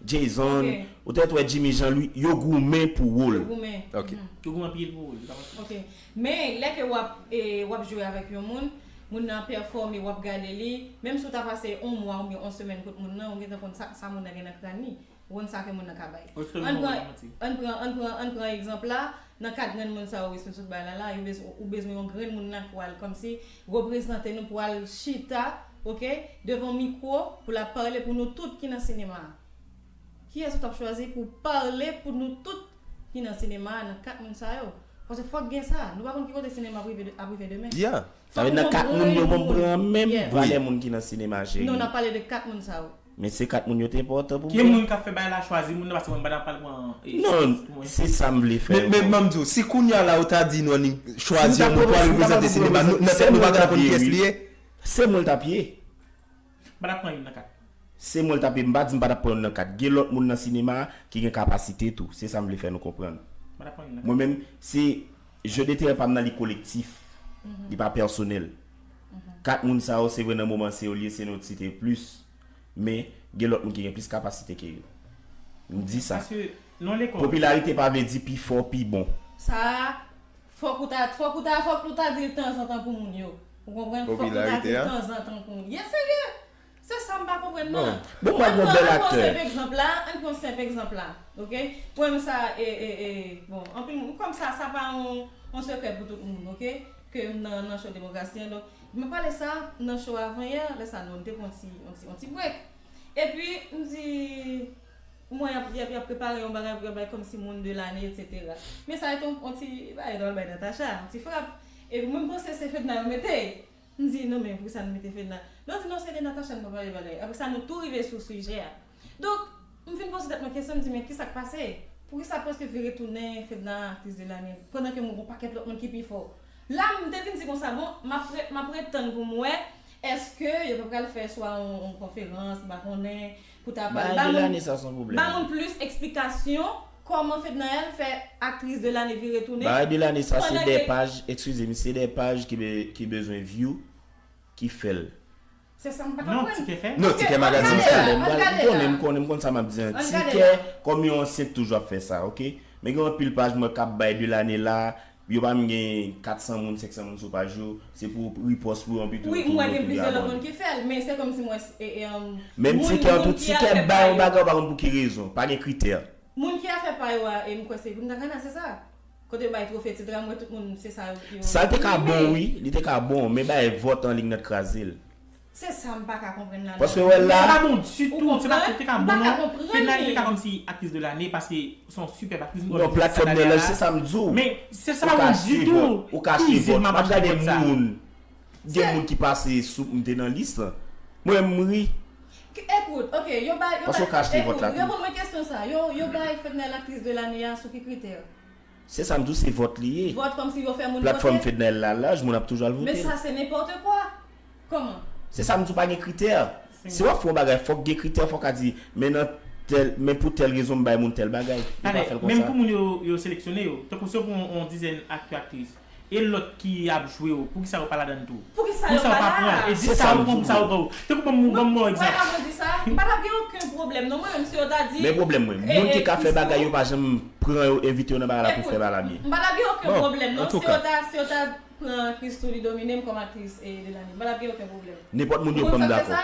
Jason, ou tèt wè Jimmy Jean Louis, yo goumen pou wòl. Yo goumen. Ok. Yo goumen anpil pou wòl. Ok. Men, lè ke w ap, e, w ap jwe avèk yon moun, moun nan pèfòme, w ap gade li, menm si w ta pase yon mwa oubyen yon semèn kot moun nan, ou gentan konn sa, sa moun nan gen nan kràn li. Ou konn sa ke moun nan ka bay. Ann pran, ann pran, ann pran, ann pran egzanp la, nan kat grenn moun sa yo wi sou sot bay la la, yo bezwen, ou bezwen yon grenn moun nan pou al kòmsi reprezante nou, pou al chita, ok, devan mikwo, pou l ap pale pou nou tout ki nan sinema a. Kiyès ou t ap chwazi pou pale pou nou tout ki nan sinema a, nan kat moun sa yo? Paske fòk gen sa. Nou pa konn ki kote sinema ap rive de, ap rive demen. Yeah. Sa vle di nan kat moun yo, mwen pran menm valè moun ki nan sinema, cheri. Non, n ap pale de kat moun sa yo. Men se kat moun yo te enpòtan pou mwen. Ki moun k ap fè bagay la chwazi moun nan, paske mwen m pa ta pral pran, e, non, se sa m vle fè. Men, men ban m di w, si kounye a la ou ta di nou annik chwazi yon moun pou al reprezante sinema, nou, nan tèt nou pa ta konn kiyès li ye. Se mwen l t ap ye. M pa t ap pran youn nan kat. Se mwen l t ap ye, m pa di m pa t ap pran youn nan kat. Gen lòt moun nan sinema a ki gen kapasite tou. Se sa m vle fè nou konprann. M pa t ap pran youn nan kat. Mwen menm, se jeu de terrain pa m nan li kolektif. Li pa pèsonèl. Kat moun sa yo, se vre nan moman se yo l ye, se nou t site plis. Men, gen lòt moun ki gen plis kapasite ke yo. M di sa. Paske, nan lekòl. Popilarite pa vle di pi fò, pi bon. Sa a, Fòk ou ta, fòk ou ta, fòk ou ta di l tanzantan pou moun yo. Ou konprann? Fòk ou ta di l tanzantan pou moun. Ye serye? Se sa m pa konprann nan. Bon, mwen gon bèl aktè. Ann pran senp egzanp la, ann pran senp egzanp la. Ok? Pwoblèm sa, e, e, e, bon, anpil moun, kòm sa, sa pa yon, yon sekrè pou tout moun, ok? Ke m nan, nan show demokrasi an, donk, mwen pale sa nan show avan yè, lè sa nou, nou te pran yon ti, yon ti, yon ti break. Epi, m di, M wè y ap, y ap, y ap prepare yon bagay pou y ap bay kòmsi moun de lane, etsetera. Men sa rete yon, yon ti bagay dwòl bay Natacha, yon ti frap. Epi mwen m panse se Fedna yo mete. M di, non, men poukisa nou mete Fedna? Lè yo di, non, se de Natacha nou pale bagay. Apre sa, nou tou rive sou sijè a. Donk, m fin poze tèt mwen Kesyon, m di, men kisa k pase? Poukisa prèske vire tounen Fedna aktris de lane, pandan ke m gon pakèt lòt moun ki pi fò? La, m te vin di konsa, bon, m ap re- m ap ret tann pou m wè, èske yo pa pral fè swa yon, yon konferans, m pa konnen, pou ta pale. Bagay de lane sa, se yon pwoblèm. Ba moun plis eksplikasyon, kòman Fednaelle fè aktris de lane vire tounen? Bagay de lane sa, se de paj, eskize m, se de paj ki, be- ki bezwen view, ki fè l. Se sa m pa konprann. Non, Tikè fè. Non, Tikè magazin fè. M konnen, m konnen, m konn sa m ap di an. Tikè, kòm yon ansyen toujou ap fè sa, oke? Men gen anpil paj mwen k ap bay de lane la, yo pa menm gen kat san moun, senk san moun sou paj yo, se pou ripòs pou yo anpi tou. Wi, m wè gen plizyè lòt moun ki fè l, men se kòmsi m wè, e, e, um, menm Tikè an tou, Tikè bay yon bagay, ou pa konn pou ki rezon, pa gen kritè. Moun ki a fè pa yo a, e m kwè se Punta Cana, se sa? Kote yo bay twofe ti dram, wè tout moun, se sa yo. Sa te ka bon, wi, li te ka bon, men bay vòt an liy nèt kraze l. Se sa m pa ka konprann ladan. Paske wè la. Sa pa bon ditou, se pa te ka bon non. Fednaelle te ka kòmsi aktris de lane, paske se yon sipèb aktris. Non, platfòm nan laj, se sa m di w. Men se sa pa bon ditou. Ou ka achte vòt, ou ka achte vòt. M ap gade moun. Gen moun ki pase sou m te nan lis lan. Mwen, m ri. Ekout, oke, yo bay, yo bay, ekout, reponn mwen kesyon sa. Yo, yo bay Fednaelle aktris de lane a sou ki kritè? Se sa m di w, se vòt li ye. Vòt kòmsi yo fè moun vote. Platfòm Fednaelle la laj, moun ap toujou al vote. Men sa se nenpòt kwa. Kòman? Se sa m di w, pa gen kritè. Si w ap fè yon bagay, fòk gen kritè, fòk a di, men nan tèl, men pou tèl rezon m bay moun tèl bagay. Yo pa fè l konsa. Menm pou moun yo, yo seleksyone yo, tankou si yo pran yon, yon dizèn aktè, aktris, e lòt ki ap jwe yo, poukisa yo pa ladan tou? Poukisa yo pa la? E di sa yo pran, poukisa yo pran. Tankou ban m, ban m yon egzanp. M pa ta vle di sa. M pa ta gen okenn pwoblèm non, mwen menm si yo ta di. Men pwoblèm mwen, moun ki ka fè bagay yo pa janm pran yo, envite yo nan bagay la pou fè bagay la byen. M pa ta gen okenn pwoblèm non, si yo ta, si yo ta pran Christoo, li domine m kòm aktris, e, de lane. M pa ta gen okenn pwoblèm. Nenpòt moun yo pran m dakò.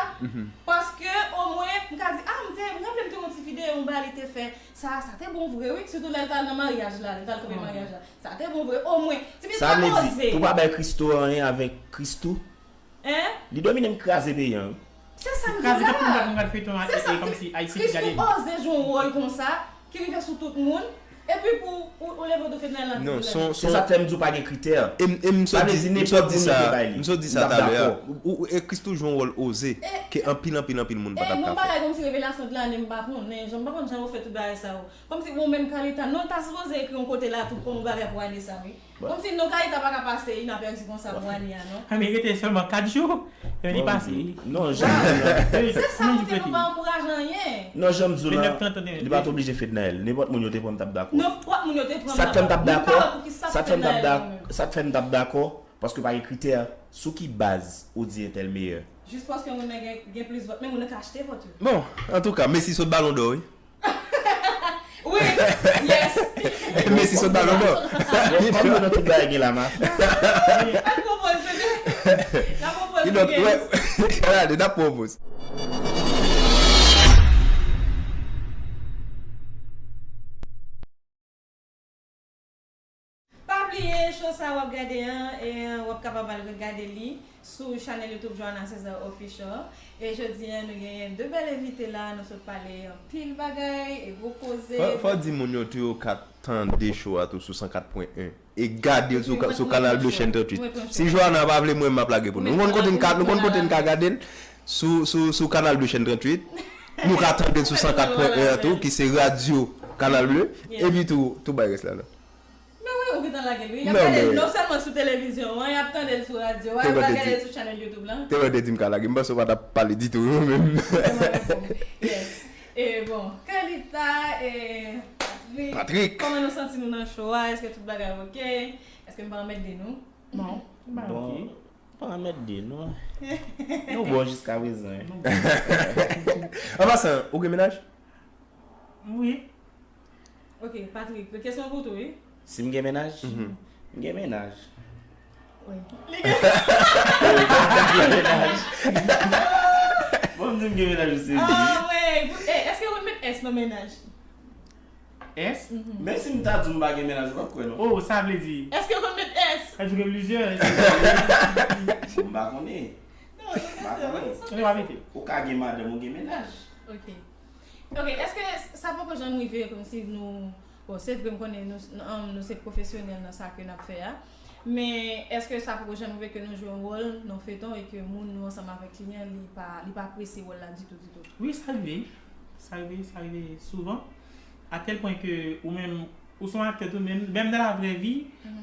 Paske omwen, m ka di, ah, m te, m raple m te yon ti videyo, yon bagay li te fè. Sa, sa te bon vre, wi. Sitou lè l t al nan maryaj la, lè l t al kanpe maryaj la. Sa te bon vre. Omwen, tipi sa oze. Sa vle di, pou pa bay Christoo anyen avèk Christoo? Hein? Li domine m, kraze peyi an, wi. Se sa m di la. Se sa, Christoo oze jwe yon wòl konsa, ki rive sou tout moun, epi pou ou, ou leve w do Fednaelle nan. Non, se sa k fè m di w pa gen kritè. E m, e m sot di, m sot di sa, m sot di sa talè a. Ou, ou, e Christoo jwe yon wòl oze, ke anpil, anpil, anpil moun pa t ap ka fè. E yon bagay kòmsi revelasyon de lane, m pa konnen, jan, m pa konn jan yo fè tout bagay sa yo. Kòmsi bon, menm Carlita, non, ta sipoze ekri yon kote la tou pou yon bagay pou ane sa, wi. Kòmsi non, Carlita pa ka pase inapèsi konsa pou ane a, non. A, men rete sèlman kat jou, e li pase. Non, jan m di w la. Se sa, ou te pa ankouraje anyen. Non, jan m di w la, li pa t oblije Fednaelle. Nenpòt moun yo te pran m t ap dakò. Nenpòt moun yo te pran m t ap dakò. Sa k fè m t ap dakò, sa k fè m t ap dakò, sa k fè m t ap dakò, paske pa gen kritè, sou ki baz ou di entèl meyè? Jis paske moun nan gen, gen plis vòt, men moun nan ka achte vòt yo. Bon, antouka, Messi sot Balon dò, wi. Wi, yes. Messi sot Balon dò. Kòm nou nan tout bagay gen la mafya. Al pwopoze. La pwopoze. Ki lòt, wè. Gade, n ap pwopoze. Pa bliye, show sa w ap gade an, e, w ap kapab al regade li sou chanèl YouTube Johanna Cesar Official. E jodi a, nou genyen de bèl envite la, nou sot pale anpil bagay, e gwo koze. Fò, fò di moun yo tou yo ka tande show a tou sou san kat pwen en. E gade l sou, sou Canal Bleu Chaîne tranntuit. Si Johanna pa vle, mwen, m ap lage pou nou. Nou konn kote n ka, nou konn kote n ka gade l. Sou, sou, sou Canal Bleu Chaîne tranntuit. Nou ka tande l sou san kat pwen en an tou, ki se radyo Canal Bleu. Epi tou, tou bay rès la la. Men wi, ou gentan lage l, wi. Y ap gade l non sèlman sou televizyon an, y ap tande l sou radyo a, y ap gade l sou chanèl YouTube lan. Te wè, te di m ka lage. M panse w pa t ap pale ditou, non, menm. Yes. E bon, Carlita, e Patrick. Patrick. Kòman nou santi nou nan show a? Èske tout bagay oke? Èske m pa anmède nou? Non, m pa oke. Bon, pa anmède nou. Nou bon jiskaprezan, wi. An pasan, ou gen mennaj? Wi. Ok, Patrick, kesyon pou tou, wi. Si m gen mennaj? Mhm. M gen mennaj. Wi. Li gen. Bon, m di m gen mennaj, ou sezi. Ah, wi. Eh, èske ou met S nan mennaj? S? Mhm. Menm si m ta di w m pa gen mennaj, ou p ap kwè, non. Oh, sa vle di. Èske ou konn met S? Sa vle di ou gen plizyè S. M pa konnen. Non, se kesyon, wi. Ou ka gen madanm, ou gen mennaj. Ok. Ok, èske sa poko janm rive kòmsi nou, bon, se vre m konnen nou, nou, nou se pwofesyonèl nan sa ke n ap fè a, men èske sa poko janm rive ke nou jwe yon wòl nan feyton e ke moun nou ansanm avèk li an, li pa, li pa apresye wòl la ditou, ditou? Wi, sa rive. Sa rive, sa rive souvan. A tel pwen ke ou menm, ou se yon aktè tou, menm, menm nan la vrè vi,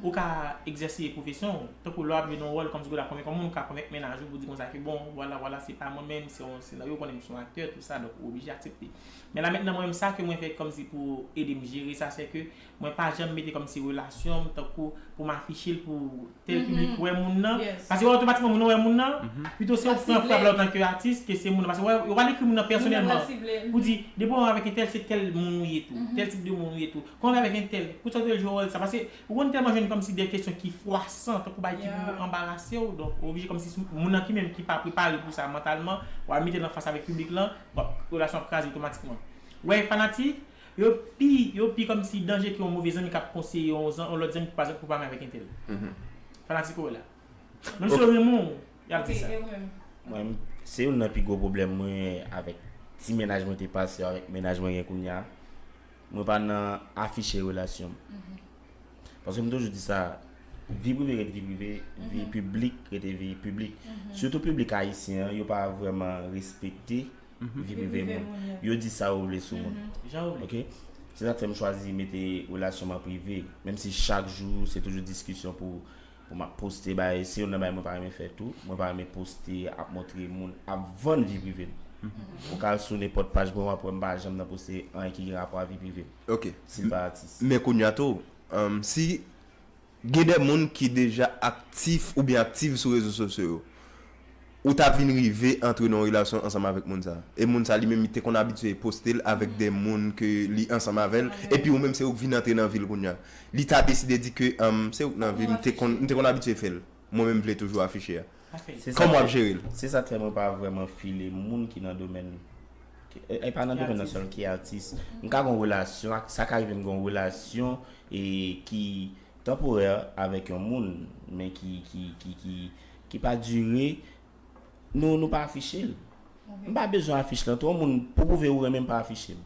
ou ka egzèse pwofesyon w. Tankou lè w ap jwe nan yon wòl kòmsi w la konvenk yon moun, ou ka konvenk mennaj ou pou di konsa ke bon, vwala, vwala, se pa mwen menm, se yon senaryo, ou konnen m se yon aktè, tou sa, donk ou oblije aksepte. Men la mentnan, mwen menm, sa ke mwen fè kòmsi pou ede m jere sa, se ke mwen pa janm mete kòmsi relasyon m tankou pou m afiche l pou tel piblik wè moun nan. Paske otomatikman moun nan wè moun nan, pito se yo pran frap la antanke atis ke se moun nan. Paske yo pral ekri moun nan pèsonèlman pou di, depi w avèk entèl, se tèl moun ou ye tou, tèl tip de moun ou ye tou. Kòman w avèk entèl, poukisa w te jwe wòl sa? Paske ou konn tèlman jwenn kòmsi de kesyon ki fwasan, tankou bagay ki pou anbarase w, donk ou oblije kòmsi moun nan ki menm ki pa prepare pou sa mantalman, w al mete l anfas avèk piblik lan, bon, relasyon ap kraze otomatikman. Wè, fanatik, yo pi, yo pi kòmsi danje ke yon move zanmi k ap konseye yon, zan- yon lòt zanmi pou pa, pou pa menm avèk entèl. Fanatik ou la. Menm si yo renmen w, y ap di sa. Mwen, se youn nan pi gwo pwoblèm mwen avèk ti mennaj mwen te pase avèk mennaj mwen gen kounye a. Mwen pa nan afiche relasyon m. Paske m toujou di sa, vi prive ret vi prive, vi piblik rete vi piblik. Sitou piblik ayisyen an, yo pa vrèman respekte vi prive moun. Yo di sa yo vle sou moun. Jan yo vle. Ok? Se sa k fè m chwazi mete relasyon m an prive. Menm si chak jou se toujou diskisyon pou, pou m ap poste bagay. Se youn nan bagay mwen pa renmen fè tou. Mwen pa renmen poste, ap montre moun, ap vann vi prive m. Ou ka al sou nenpòt paj mwen, w ap wè m pa janm nan poste anyen ki gen rapò a vi prive m. Ok. Si l pa atis. Men kounye a tou, um, si gen de moun ki deja aktif oubyen aktiv sou rezo sosyo yo, ou ta vin rive antre nan yon relasyon ansanm avèk moun sa. E moun sa li menm li te konn abitye poste l avèk de moun ke li ansanm avè l, epi ou menm se ou k vin antre nan vi l kounye a. Li ta deside di ke, um, se ou k nan vi m, m te konn, m te konn abitye fè l. Mwen menm m vle toujou afiche a. Kòman w ap jere l? Se sa k fè mwen pa vrèman file moun ki nan domèn, e, e pa nan domèn nan sèl, ki atis. M ka gen yon relasyon, sa ka rive m gen yon relasyon e ki tanporè avèk yon moun, men ki, ki, ki, ki, ki pa dire, nou, nou pa afiche l. M pa bezwen afich lan tou, yon moun pou pwouve ou renmen m pa afiche m.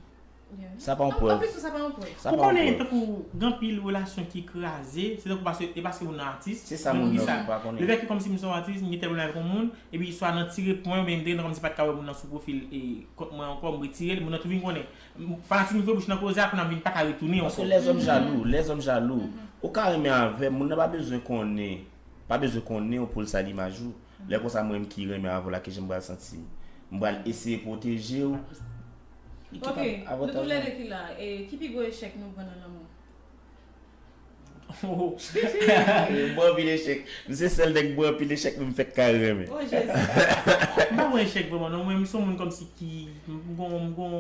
Sa pa yon prèv. Sa pa yon prèv. Ou konnen, tankou gen anpil relasyon ki kraze, se tankou paske, e paske moun nan atis. Se sa moun nan tou pa konnen. Lefètke kòmsi m se yon atis, m gen tèl pwoblèm avèk yon moun, epi swa nan tire pwen, oubyen m te gentan kòmsi pa t ka wè moun nan sou pwofil e kont mwen ankò, m retire l, moun nan tou vin konnen. Fanatik m fè bouch nan koze a, kounye a m vin pa ka retounen ankò. Paske lèzòm jalou, lèzòm jalou. Ou ka renmen avè m, moun nan pa bezwen konnen, pa bezwen konnen w pou l sal imaj ou. Lè konsa mwen menm ki renmen avè w la, kijan m pral santi m? M pral eseye pwoteje w. Ok, nou toulède ki la, e ki pi gwo echèk nou pran nan lanmou? Oh. M pran anpil echèk. M se sèl nèg m pran anpil echèk men m fèk ka renmen. Oh Jezi. M pa pran echèk vrèman non, mwen m se yon moun kòmsi ki m gon, m gon,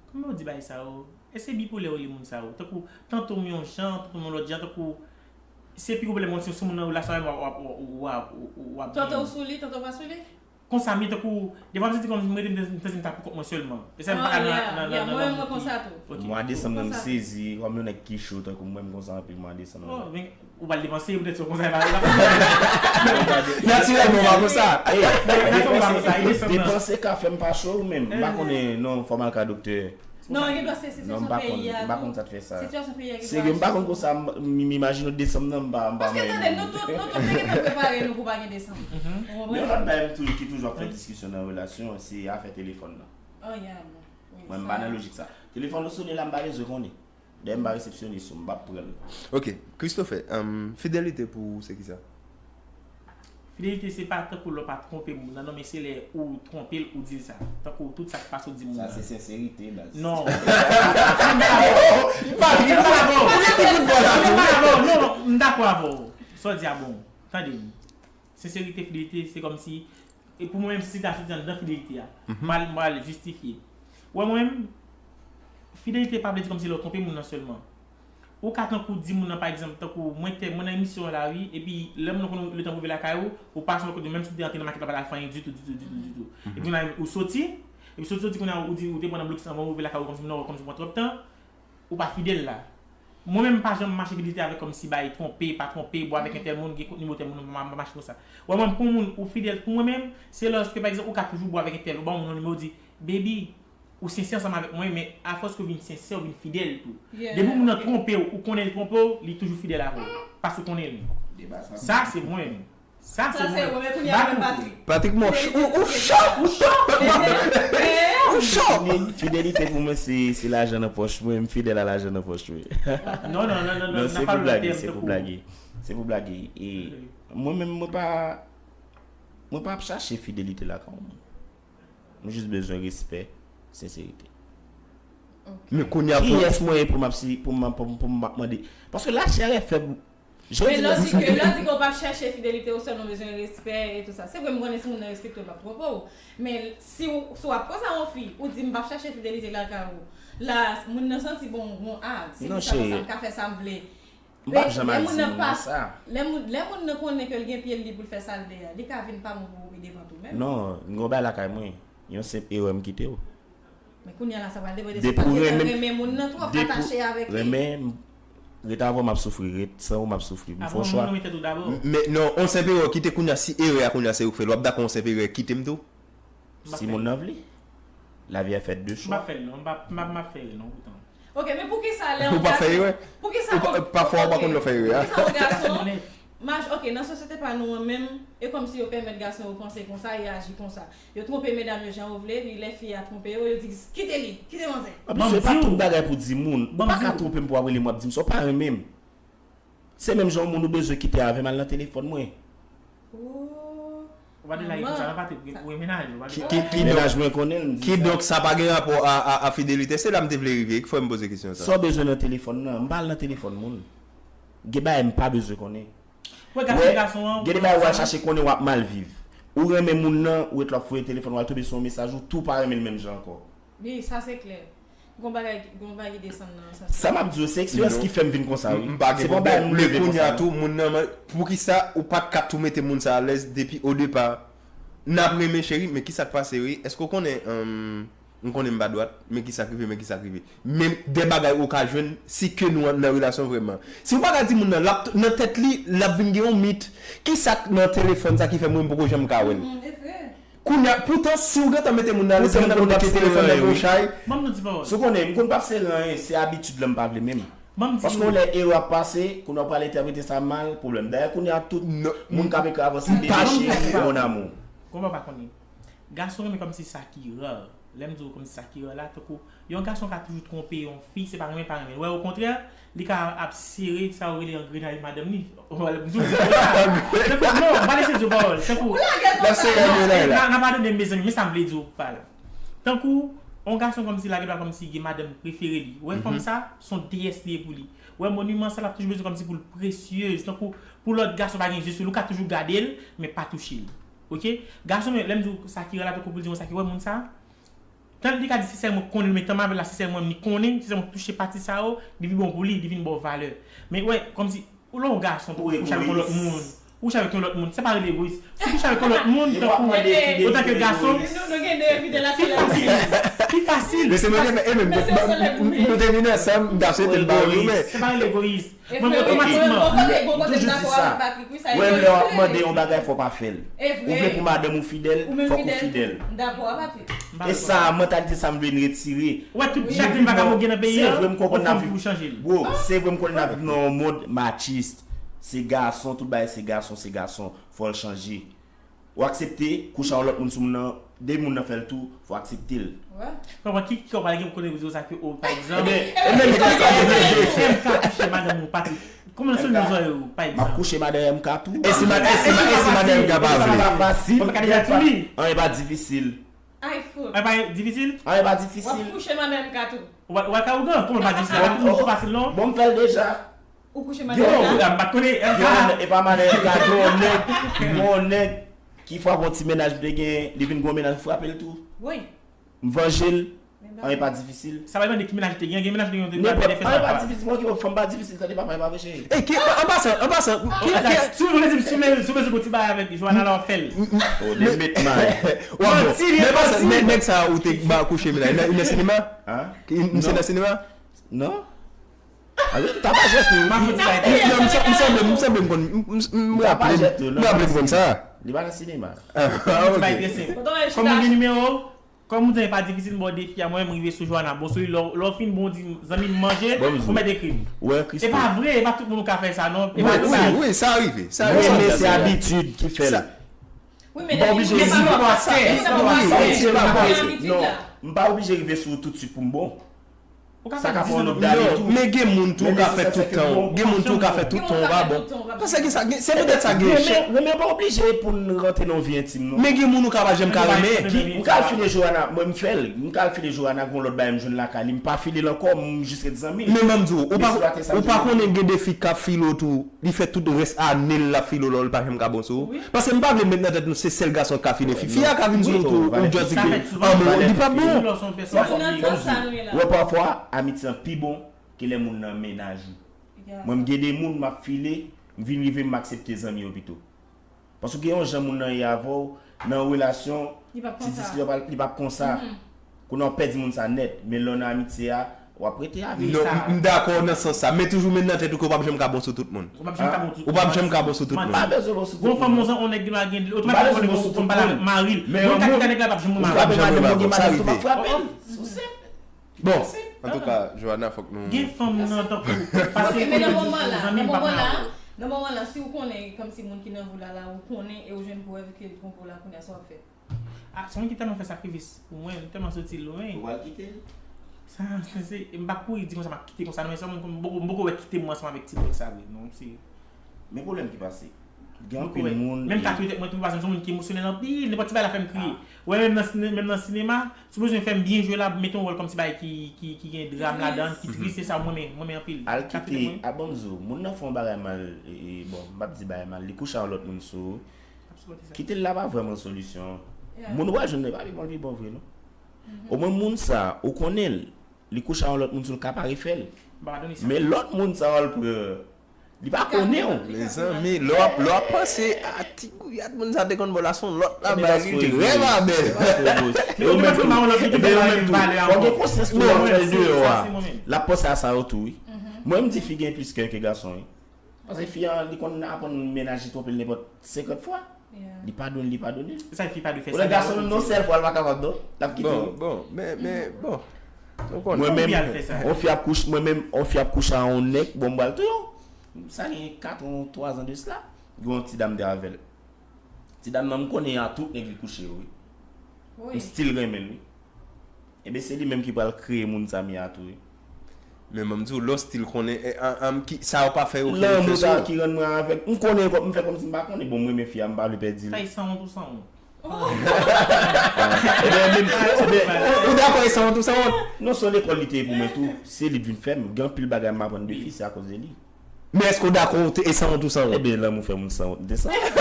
kòman yo di bagay sa yo? Èske bipolè yo rele moun sa yo? Tankou tanto m yon jan, tanto m yon lòt jan, tankou se pi gwo pwoblèm mwen se yon moun nan relasyon avè m w ap, w ap, w ap, w ap. Tanto w sou li, tanto w pa sou li? Konsa m ye tankou, defwa m santi kòm m rete m santi m ta pou kont mwen sèlman. E sa m pa ka nan nan nan nan. Mwen menm mwen konsa tou. Mwa desanm nan m sezi, kòm yon nèg ki cho tankou m, mwen m konsa anpil mwa desanm nan. Ou pral depanse, poutèt se konsa e pa. Natirèlman ou pa konsa. Depanse ka fè m pa cho ou menm. M pa konnen non, fò m al ka doktè. Non, gen dwa se sitiyasyon peyi a tou. Sitiyasyon peyi a gen dwa. Serye, m pa konn konsa, m imajine w desanm nan, m pa, m pa. Paske tande, nou tout, nou tout te gentan prepare nou pou pa gen desanm. Ou konprann? Yon lòt bagay m toujou, ki toujou ap fè diskisyon nan relasyon, se afè telefòn nan. Oh, yeah, bon. Mwen, m pa nan lojik sa. Telefòn ou sone la, m pa bezwen konnen. Dayè, m pa resepsyonis ou, m p ap pran l. Ok, Christopher, um, fidelite pou ou se kisa? Fidelite se pa tankou lè w pa twonpe moun nan non, men se lè ou twonpe l ou di l sa. Tankou tout sa k pase w di moun nan. Sa se senserite baz. Non. M dakò avè w. M dakò avè w. Non, non, m dakò avè w. Sa w di a bon. Tande m. Senserite, fidelite, se kòmsi, e pou mwen menm si sa soti anndan fidelite a. M pral, m pral jistifye. Ou wè mwen menm, fidelite pa vle di kòmsi lè w twonpe moun nan sèlman. Ou ka tankou di moun nan pa egzanp, tankou mwen tè, mwen nan emisyon an la wi, epi lè moun nan konn letan pou rive lakay ou, ou pase yon kote menm si w te antre nan makèt la pa t al fè anyen ditou, ditou, ditou, ditou. Epi kounye a ou soti, epi soti, soti kounye a ou di ou te pran nan blòk anvan ou rive lakay ou kòmsi moun nan wè w kòmsi w pran twòp tan, ou pa fidèl la. Mwen menm m pa janm mache fidelite avèk kòmsi bay twonpe, pa twonpe, bò avèk entèl moun, gen kont nimewo tèl moun, m pa mache konsa. Ou wè mwen pou moun ou fidèl pou mwen menm, se lòske pa egzanp ou ka toujou bò avèk entèl, ou ba yon moun yon nimewo ou di, baby, ou sensè ansanm avèk mwen, men afòs ke w vin sensè, w vin fidèl tou. Depi moun nan twonpe w, ou konnen l twonpe w, li toujou fidèl avè w. Paske w konnen l. Sa se mwen menm. Sa se mwen. Patrick. Patrick, mon ch-, ou, ou cho! Ou cho! Fidelite pou mwen se, se lajan nan pòch mwen, m fidèl a lajan nan pòch mwen. Non, non, non, non, non, se pou blage, se pou blage. Se pou blage. E mwen menm, mwen pa, mwen pa ap chache fidelite lakay yon moun. Mwen jis bezwen respè, senserite. Men kounye a pou kiyès mwen ye pou m ap si, pou m, pou m, pou m ap mande. Paske lachè fèb. Men lè w di ke, lè w di ke w p ap chache fidelite, ou sèlman bezwen respè e tou sa. Se vre, m konnen si moun nan respekte w, l p ap twonpe w. Men si w, si w ap koze a yon fi, ou di m p ap chache fidelite lakay ou. La, moun nan santi bon, bon, a, se pou sa, konsa m ka fè sa m vle. M p ap janm al di moun nan sa. Lè moun, lè moun nan konnen ke l gen pye l lib pou l fè sa l vle a, li ka vin pa bon pou ou pi devan tou menm. Non, m gen yon bagay lakay mwen. Yon senp erè m kite w. Men kounye a la, sa pral depann de si w pa gentan renmen moun nan twòp, atache avèk li. Renmen, ret avè w m ap soufri, ret san ou m ap soufri. M fè yon chwa. Men non, yon senp erè kite kounye a, si erè a kounye a se ou k fè l, w ap dakò yon senp erè kite m tou? Si moun nan vle. Lavi a fèt de chwa. M p ap fè l non, m p ap, m p ap, m p ap fè erè non, poutan. Ok, men poukisa lè yon gason, poukisa yon, pafwa ou pa konn lè w fè erè a. Poukisa yon gason, maj, ok, nan sosyete pa nou an menm, e kòmsi yo pèmèt gason yo panse konsa, e aji konsa. Yo twonpe medam yo jan yo vle, epi lè fi a twonpe yo, yo di, kite li, kite manzè. Anplis, se pa tout bagay pou di moun. Ou pa ka twonpe m pou w ap rele m, w ap di m sa, w pa renmen m. Se menm jan yon moun ou bezwen kite avè m al nan telefòn mwen. Ou pa deja gen konsa nan pati pou gen menaj ou. Ki, ki, ki, kidonk, mennaj mwen konnen l, m di sa. Kidonk, sa pa gen rapò a, a, a fidelite. Se la m te vle rive. Ki fè m poze kesyon sa. Sa w bezwen nan telefòn nan? M pa al nan telefòn moun. Gen bagay m pa bezwen konnen. Wè, gason, gason an, gen de bagay w al chache konnen w ap mal viv. Ou renmen moun nan, ou ret l ap fouye telefòn, w al tonbe sou yon mesaj, ou tou pa renmen l menm jan ankò. Wi, sa se klè. Gon bagay, gon bagay ki desann nan sa. Sa m ap di w, se eksperyans ki fè m vin konsa, wi. M pa gen pwoblèm. Men kounye a tou, moun nan, poukisa ou pa t ka tou mete moun sa alèz depi o depa? N ap renmen cheri, men kisa k pase, wi? Èske w konnen, m konnen m pa dwat, men kisa k rive, men kisa k rive. Men de bagay ou ka jwenn si ke nou nan relasyon vrèman. Si w pa ka di moun nan, l ap, nan tèt li, l ap vin gen yon mit. Kisa k nan telefòn sa ki fè mwen m poko janm ka wè l? Kounye a, poutan, si w gentan mete moun nan alèz, si w gentan mete telefòn nan bouch a, wi. Ban m nou ti pawòl. Si w konnen, m konn p ap sere anyen, se abitid lan m pa vle menm. Ban m di nou. Paske yon lè erè ap pase, kounye a w pral entèprete sa mal, pwoblèm. Dayè, kounye a, tout moun k ap ekri avanse, bebe cheri, mon amour. Kòman w pa konnen? Gason renmen kòmsi sa ki rare. Lè m di w kòmsi sa ki rare la, tankou yon gason ka toujou twonpe yon fi, se pa renmen, pa renmen. Wè, okontrè, li ka ap sere sa yo rele angrenaj madanm li. Ou wè, m toujou di konsa. Tankou, non, m pa lese di w pawòl. Tankou, n ap, n ap adone m, mezanmi, men sa m vle di w pa la. Tankou, yon gason kòmsi lage dwa kòmsi gen madanm prefere li. Ou wè, fanm sa, se yon deyès li ye pou li. Ou wè, moniman sa, l ap toujou bezwen kòmsi pou l presyez. Tankou, pou lòt gason pa gen je sou li, ou ka toujou gade l, men pa touche l. Ok? Gason, men, lè m di w sa ki rale tankou pou l di mwen sa ki wè moun sa, tan li ka di se sèl mwen k konnen l, men tan m avè l la, se sèl mwen li konnen, se sèl mwen k touche pati sa yo, li pi bon pou li, li vin ba w valè. Men, wè, kòmsi, ou lè yon gason, ou kouche avèk yon lòt moun, ou kouche avèk yon lòt moun, se pa rele egoyis. Si w kouche avèk yon lòt moun, tankou, antanke gason, pi fasil, pi fasil. Men se mwen, e menm, nou te vin ansanm, m t ap swete l ba ou, men se pa rele egoyis. Mwen, otomatikman, m toujou di sa. Wè, lè w ap mande yon bagay, fò w pa fè l. Ou vle pou madanm ou fidèl, fòk ou fidèl. E sa, mantalite sa m vle n retire. Wè, tout chak vin vagabon gen nan peyi a, se vre m konprann n ap viv, bro, se vre m konn n ap viv nan yon mond matchis. Se gason, tout bagay se gason, se gason. Fò l chanje. Ou aksepte, kouche a yon lòt moun sou moun nan, depi moun nan fè l tou, fò w aksepte l. Konprann ki, ki kòman gen kote pou di w sa ke, o, pa egzanp, ebyen, e menm jan sa, M K kouche madanm ou, Patrick. Kòman se nan zòrèy ou, pa egzanp? M ap kouche madanm M K tou. E si ma-, e si ma-, e si madanm M K pa vle? Sa pa fasil. Anyen pa difisil. Ay, fout. Anyen pa difisil? Anyen pa difisil. W ap kouche madanm M K tou. Ou pa, ou pa ka ougan, kòman pa difisil? Tout moun tou fasil, non? Bon, m fè l deja. Ou kouche madanm M K? Yo, m pa t konnen M K. Yo, e pa madanm M K, gon nèg, gon nèg ki frape yon ti mennaj m te gen, li vin gon mennaj m frape l tou. Wi. M vanje l, anyen pa difisil. Sa pa depann de ki mennaj li te gen, gen mennaj li te gen, te pa byen fè sa. Nenpòt, anyen pa difisil, mwen ki wè fanm pa difisil, tande papa, e pa vre cheri. E ki, an pasan, an pasan, ki, ki, si w vle di, si w vle, si w bezwen gon ti bagay avèk Joana la, w ap fè l. O, de met may. Manti, li manti. Nèg sa ou te ba kouche mennaj, nan, nan sinema? Hein? Misye nan sinema? Non. Tapaje tou. M sanble, m sanble m konn, m raple m konn sa. Li pa nan sinema. Ah, ok. Kòm ou gen nimewo, kòm ou di pa difisil, m ba w defi a, mwen menm rive sou Joana. Bon, sou li, lè w fin bon, di zanmi m manje, ou mèt ekri m. E pa vre, e pa tout moun ou ka fè sa, non. Wi, wi, sa rive. Sa rive. Men se abitid ki fè l. Wi, men m pa oblije di. Non. M pa oblije rive sou ou toutswit pou m bon. Sa ka fè yon lòt dane tou. Men gen moun tou ka fè tout tan. Gen moun tou ka fè tout tan ou pa bon. Paske gen sa, se poutèt sa gen chèf. Renmen pa oblije pou n rantre nan yon vi entim non. Men gen moun ou ka pa janm ka renmen. M ka al file Johanna, mwen m fè l. M ka al file Johanna gen yon lòt bagay m jwenn lakay li, m pa file l ankò, m jis ret zanmi l. Men ban m di w, ou pa konnen gen de fi k ap file w tou. Li fè tout rès ane l ap file w la, li pa janm ka bon sou ou. Paske m pa vle met nan tèt nou se sèl gason k ka file fi. Fi a ka vin sou ou tou, ou just di ke anmou, li pa bon. Wè pafwa, amitye an pi bon ke lè moun nan mennaj ou. Mwen m gen de moun m ap file, m vin rive m aksepte zanmi yo pito. Paske gen yon jan moun nan ye avè w, nan yon relasyon, ti diskisyon pa, li p ap konsa. Kounye a w pèdi moun sa nèt, men lè w nan amitye a, w ap rete avè l. Non, m dakò nan sans sa, men toujou met nan tèt ou ke w p ap janm ka bon sou tout moun. Ou p ap janm ka bon sou tout moun. Ou p ap janm ka bon sou tout moun. Gon fanm yon nèg gen la gen otomatikman ou konn pale ak mari l. Men yon moun ki ta nèg la p ap janm bon mari. Ou pa gen mari, ou gen madanm, ou p ap frape l. Se osi senp. Bon, antouka, Johanna, fòk nou. Gen fanm nan tankou. Paske konnen zanmi m p ap nan. Nan moman la, si w konnen kòmsi moun ki nan vi w la la, ou konnen e ou jwenn prèv ke l twonpe w la, kounye a sa w ap fè? Ah, se yon moun ki tèlman fè sakrifis pou mwen, li tèlman soti lwen. Ou pral kite l? Sa, se, se, m pa kouri di konsa m ap kite konsa, non, men se yon moun m poko, m poko wè kite mwen ansanm avèk ti nèg sa vre, non, se. Men pwoblèm ki pase. Gen anpil moun. Menm ka touye tèt mwen tou, paske m se yon moun ki emosyonèl anpil, nenpòt ti bagay la fè m kriye. Ou wè, menm nan, menm nan sinema, si w bezwen fè m byen jwe la, mete yon wòl kòmsi bagay ki, ki, ki gen dram ladan l, ki tris, se sa mwen renmen, mwen renmen anpil. Al kite, a ban m di w, moun nan fè yon bagay mal, e, e, bon, m p ap di bagay mal, li kouche a yon lòt moun sou ou. Kite l la pa vrèman solisyon an. Moun ou pral jwenn nan pa pi bon, l pi bon vre non. Omwen moun sa, ou konnen l, li kouche a yon lòt moun sou l ka pa refè l. Men lòt moun sa w al pran, li pa konnen w. Mezanmi, lè w ap, lè w ap panse a ti gouyad moun sa te konn ba w la, se yon lòt bagay, li trè pa bèl. Fò gen konsyans tou lè w ap fè l deyò a. L ap panse a sa yo tou wi. Mwen m di fi gen plis kè ke gason wi. Paske fi an, li konn aprann mennaj li twonpe l nenpòt senkant fwa. Li padone, li padone. Sa fi pa dwe fè sa. Ou wè gason menm nan yon sèl fwa, l pa kapab non. L ap kite w. Bon, bon, men, men, bon. Nou konnen. Mwen menm, on fi ap kouche, mwen menm, on fi ap kouche a yon nèg, bon, m pral touye w. Sa gen kat an, twa zan de sila. Gen yon ti dam te avè l. Ti dam nan, m konnen a tout nèg li kouche yo, wi. M still renmen l, wi. Enben se li menm ki pral kreye moun sa m ye a tou wi. Men ban m di w, lè w still konnen, e, an, an, ki, sa yo pa fè okenn efè sou ou. Lanmou sa ki rann mwen avèk, m konnen, m fè kòmsi m pa konnen, bon m renmen fi a, m pa vle pèdi l. Sa e sanwont ou sanwont. Ebyen, menm, ebyen, ou dakò e sanwont ou sanwont? Non, se yon lekòl li te ye pou mwen tou, se li t vin fè m, gen anpil bagay m aprann de fi, se akoz de li. Men èske w dakò e sanwont ou sanwont? Ebyen, lanmou fè moun sanwont, m te sanwont.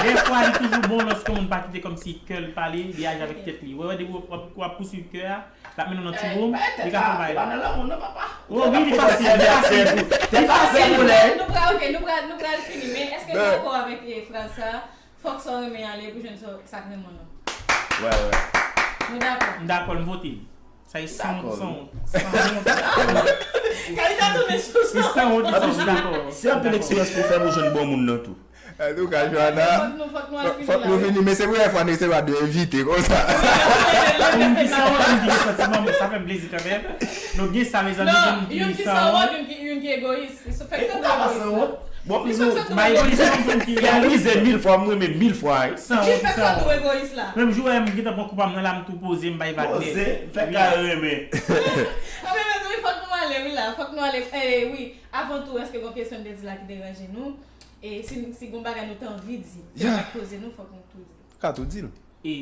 Dèfwa, li toujou bon lòske moun pa kite kòmsi kè l pale, li aji avèk tèt li. Wè, wè, depi w ap, w ap pouswiv kè a, l ap mennen w nan tchouboum, li ka fè w bagay. Pa nan lanmou non, papa. O wi, li fasil, li fasil. Li fasil. Nou pral, ok, nou pral, nou pral fini, men èske w dakò avèk, eh, fraz sa? Fòk sa w renmen ale pou jwenn sa, sa k renmen w nan. Wè, wè. Nou dakò? M dakò, m vote. Sa e sanwont, sanwont. Sanwont. Kalita tounen sou sanwont. Anplis, se anpil eksperyans pou fè pou jwenn bon moun nan tou. Antouka, Johanna, fòk nou fini, men se premyè fwa nou resevwa de envite konsa. Moun ki sanwont, moun ki gen santiman, sa fè m plezi kanmenm. Nou gen sa, mezanmi, moun ki sanwont. Youn ki egoyis. Li sou fèk santi egoyis la. Bon, m di w, m pa egoyis non, m di w m te realize mil fwa, m renmen mil fwa wi. Li fèk santi w egoyis la. Menm jou wè m gentan pran kou pa m nan la, m tou poze, m bay vag nèt. Poze, m fèk kare renmen. Anben mezanmi, fòk nou ale wi la, fòk nou ale. Eh, wi, avan tou, èske gon kesyon m te di la ki deranje nou? E si, si gon bagay nou t anvi di, ke n t ap poze nou, fòk nou tou di. Ou ka tou di l. E,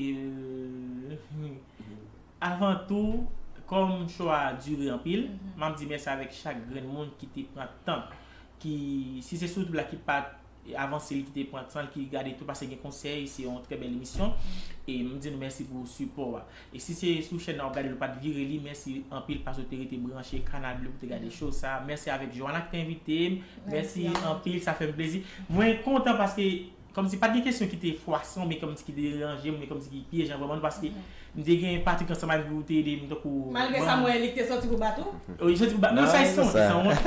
Avan tou, kòm show a dire anpil, m ap di mèsi avèk chak grenn moun ki te pran tan, ki, si se sou YouTube la ki pa t avanse, li ki te pran tan, ki gade tou, paske gen konsèy, se yon trè bèl emisyon. E m di nou mèsi pou sipò a. E si se sou chèn nan w ap gade l, ou pa t vire li, mèsi anpil paske w te rete branche Kanal Bleu pou te gade show sa. Mèsi avèk Johanna ki te envite m. Mèsi anpil, sa fè m plezi. Mwen kontan paske Kòmsi pa t gen kesyon ki te fwasen oubyen kòmsi ki te deranje m oubyen kòmsi ki pyejan vrèman non, paske m te gen Patrick ansanm avè m pou te ede m tankou. Malgre sa m wè li ki te sòti pou bat ou? Wi, li sòti pou bat mwen, sa e sanwont, sanwont.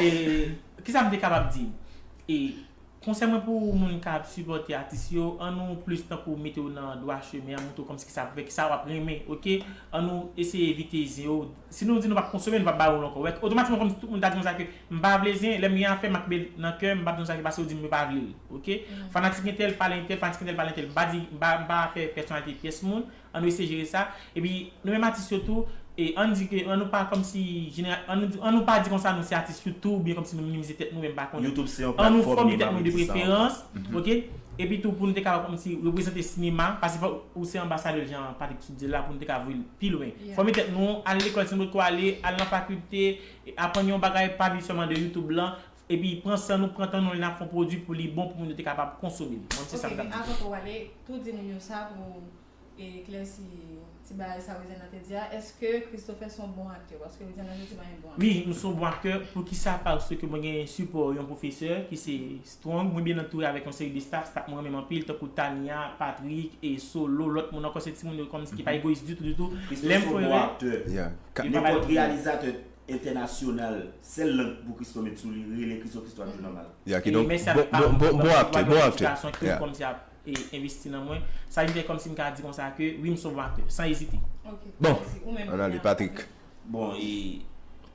E kisa m te kapab di? E Konsèy mwen pou moun k ap sipòte atis yo, annou plis tankou mete yo nan dwa chemen an, montre yo kòmsi kisa pou fè, kisa w ap renmen, oke? Annou eseye evite zen yo. Si nou di nou p ap konsome, nou p ap ba yo l ankò. Wè, otomatikman kòmsi tout moun ta di konsa ke m pa vle zen, lè m gen afè m ap kenbe l nan kè m, m p ap di konsa ke paske yo di m yo pa vle l, oke? Fanatik entèl pale entèl, fanatik entèl pale entèl, m pa di, m pa, m pa fè pèsonalite pyès moun, annou eseye jere sa. Epi nou menm atis yo tou, e ann di ke, annou pa kòmsi, jenera-, annou, annou pa di konsa nou se atis YouTube, oubyen kòmsi nou minimize tèt nou, men m pa konnen. YouTube se yon platfòm, annou fòme tèt nou de preferans, oke? Epi tou pou nou te kapab kòmsi reprezante sinema, paske fò ou se anbasadè jan Patrick sot di la, pou nou te ka voye l pi lwen. Fòme tèt nou, al lekòl si nou potko ale, al nan fakilte, e aprann yon bagay, pa viv sèlman de YouTube lan, epi pran san nou, pran tan nou, lè n ap fè yon pwodui pou li bon, pou moun yo te kapab konsome l. Mwen se sa m t ap di. Avan ke w ale, tou di moun yo sa pou eklèsi ti bagay sa Widiana te di a, èske Christopher se yon bon aktè? Paske Widiana te di pa yon bon aktè. Wi, m se yon bon aktè. Poukisa? Paske mwen gen sipò yon pwofesè ki se Strong. Mwen byen antoure avèk yon seri de staff, staff mwen renmen m anpil, tankou Tania, Patrick, e Solo, lòt moun ankò, se timoun yo kòmsi ki pa egoyis ditou, ditou. Lè m fè yon erè, yo pa pale pou mwen. Nenpòt reyalizatè entènasyonal, sèl lang pou Christo met sou li, rele Christo, Christo ap jwe nòmal. Ya, kidonk, bon, bon, bon, bon aktè, bon aktè. Kòmsi ap e, envesti nan mwen. Sa vin fè kòmsi m ka di konsa ke wi, m se yon bon aktè, san ezite. Bon, ann ale, Patrick. Bon, e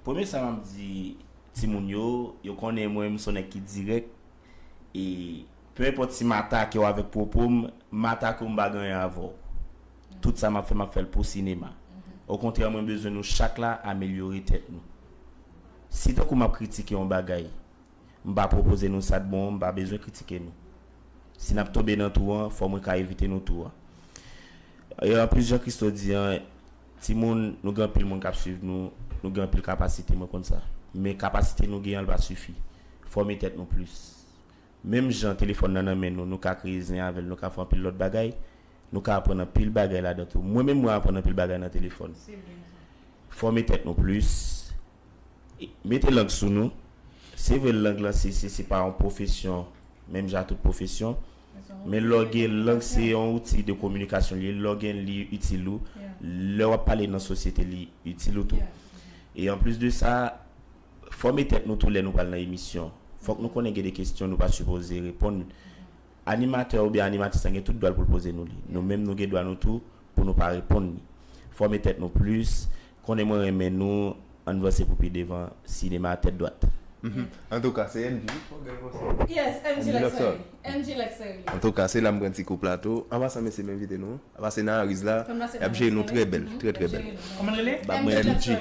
premye sa m ap di timoun yo, yo konnen mwen, m se yon nèg ki dirèk. E pe enpòt si m atake w avèk pwopo m, m atake w, m pa gen anyen avè w. Tout sa m ap fè, m ap fè l pou sinema. Okontrè, mwen bezwen nou chak la amelyore tèt nou. Si tankou m ap kritike yon bagay, m pa pwopoze nou sa k bon, m pa bezwen kritike nou. Si n ap tonbe nan twou an, fò mwen ka evite nou twou an. E anplis, jan Christo di an, timoun, nou gen anpil moun k ap swiv nou, nou gen anpil kapasite, mwen konn sa. Men kapasite nou gen an, l pa sifi. Fòme tèt nou plis. Menm jan telefòn nan nan men nou, nou ka kreye zen avè l, nou ka fè anpil lòt bagay, nou ka aprann anpil bagay ladan tou. Mwen menm, mwen aprann anpil bagay nan telefòn. Se byen sa. Fòme tèt nou plis. E, mete lang sou nou. Se vre, lang lan, se, se, se pa yon pwofesyon, menm jan tout pwofesyon. Men lè w gen lang, se yon outi de kominikasyon li ye. Lè w gen li itil ou. Lè w ap pale nan sosyete, li itil ou tou. E anplis de sa, fòme tèt nou tou lè nou pral nan emisyon. Fòk nou konnen gen de kesyon nou pa sipoze reponn. Animatè oubyen animatris lan gen tout dwa l pou l poze nou li. Nou menm, nou gen dwa nou tou pou nou pa reponn li. Fòme tèt nou plis, konnen mwen renmen nou, ann vanse pou pi devan, sinema tèt dwat. Antouka, se M G. Yes, M G Luxury. M G Luxury. Antouka, se la m pran ti kou plato. An pasan, mèsi m envite nou. Pase nan Ariz la, y ap jere nou trè bèl, trè, trè bèl. Kòman l rele? Ba mwen M G.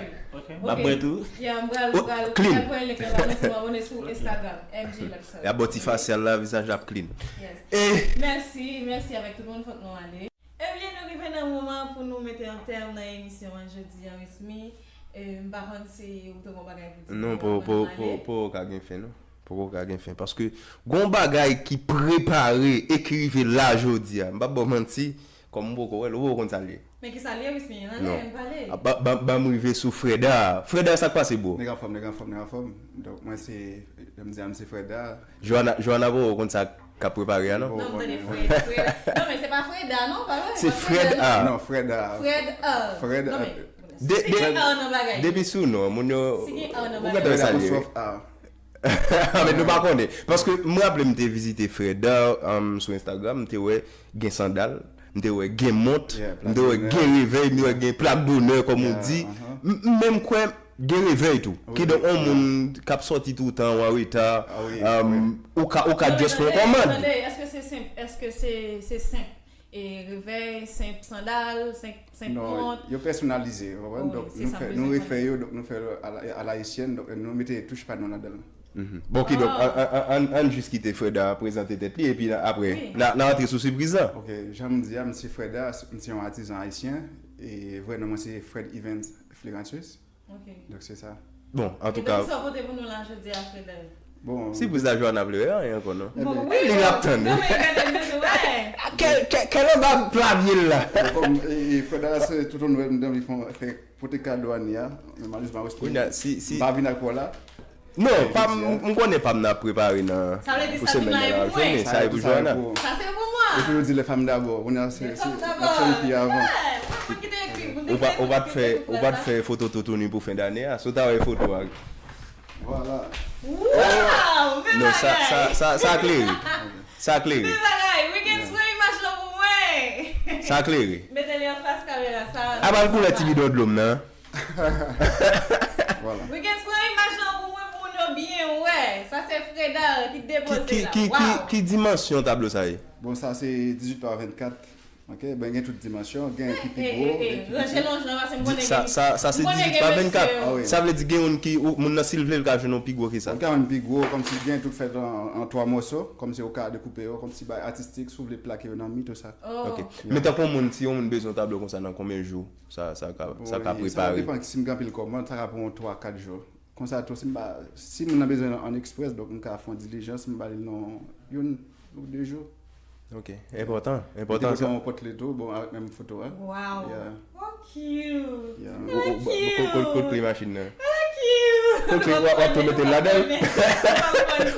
Ba mwen tou. Clean. Y ap ba w ti fasyal la, vizaj la ap clean. Mèsi, mèsi avèk tout moun, fòk nou ale. Ebyen, nou rive nan moman pou nou mete yon tèm nan emisyon an jodi a, Wismy. E, m pa konn si ou te gen yon bagay pou di. Non, poko ka gen fen, non. Poko ka gen fen. Paske gon bagay ki prepare e ki rive la jodi a. M p ap ba w manti, kòm m poko wè l, ou poko konn sa l ye. Men ki sa l ye, Wismy? Ann ale, ann pale. Ban m rive sou Freda. Freda, sa k pase, bro? Nèg anfòm, nèg anfòm, nèg anfòm. Donk, mwen se, jan m di a, m se Freda. Johanna, Johanna poko konn sa k ap prepare a, non? Non, m tande Freda, Freda. Non, men se pa Freda, non, pa vre? Se Freda. Non, Freda. Freda. Freda. Non, men, de, de, depi sou non, moun yo, ou gentan wè sa l ye, wi. Amen, nou pa konnen. Paske m raple m te vizite Freda, um, sou Instagram, m te wè gen sandal, m te wè gen mont, m te wè gen revèy, m te wè gen plak donè, kòm ou di. M, m menm kwè gen revèy tou. Kidonk, yon moun k ap sòti toutan, ou an reta, um, ou ka, ou ka just fè yon kòmand. Tande, èske se senp? Èske se, se senp? E revèy, senp sandal, senp, senp mont. Non, yo pèsonalize, ou konprann? Donk, nou fè, nou refè yo, donk nou fè yo a la, a la ayisyèn, donk nou mete touch pa nou ladan l. Bon, kidonk, ann, ann, ann, ann jis kite Freda prezante tèt li, epi apre, n a, n a rantre sou sipriz la. Ok, jan m di a, m se Freda, m se yon atizan ayisyen, e vrè non mwen se Fred Evans Flerantius. Ok. Donk, se sa. Bon, antouka. Epi, sa w pote pou nou la jodi a, Freda? Bon. Sipriz la, Johanna vle wè anyen ankò, non? Bon, wi, li l ap tann, wi. Non, men gade, nou, nou, wè. Kè, kè, kè l anba plavye l la. Bon, kòm, e, e, Freda, se tout yon nouvèl, m te anvi fè, fè, pote kado Ane a, men malerezman, m pa vin ak pa w la. Non, pa m, m konnen pa m nan ap prepare nan, pou semèn nan la, jodi, sa e pou Johanna. Sa se pou mwen. Epi nou di les femmes d'abord. Kounye a se, se, n ap fè yon fi avan. Ou pa, ou pa t fè, ou pa t fè foto toutouni pou fen dane a. Si w ta wè foto a. Vwala. Wow! Men Non, sa, sa, bagay! sa, sa klere. Sa klere. Men bagay! Wickens, pran imaj lan pou mwen! Sa klere. Mete li anfas kamera sa. Apa l koulè ti bidon dlo m nan. Vwala. Wickens, pran imaj lan pou mwen, pou moun yo byen wè. Sa se Fredal ki Ki, depoze ki, la. ki, ki, Wow! Ki dimansyon tablo sa ye? Bon, sa se dizuit pa vennkat. Ok, ben gen tout dimansyon, gen ki pi Ey, gwo, ey, ey, gen ki ranje piti. lonj lan, paske m konnen Sa, gen sa, sa se m konnen dizuit gen pa mesye vennkat. yo. Ah wi. Sa vle di gen moun ki, ou- moun nan si l vle, l ka jwenn yon pi gwo ke sa. Ou ka jwenn pi gwo, kòmsi gen tout fèt an, an twa mòso, kòmsi ou ka dekoupe yo, kòmsi bay atistik, si w vle plake yo nan mi, tou sa. Oh. Ok. Men tankou yon moun, si yon moun bezwen yon tablo konsa nan konbyen jou, sa, sa ka, sa ka Wi, sa va prepare? Depan si m gen anpil kòmand, sa ka pran yon twa, kat jou. Konsa tou, si m ba, si moun nan bezwen an eksprès, donk m ka fè yon dilijans, m ba li nan youn ou de jou. Ok. Enpòtan, Li enpòtan te sa. Yon pòt leto, bon, avèk menm foto a. Wow! Yeah. Oh, cute! Yeah. Oh, cute! Kot, kot, kot kle machin nan. Oh, cute! Kot kle, w ap tou mete l ladan l.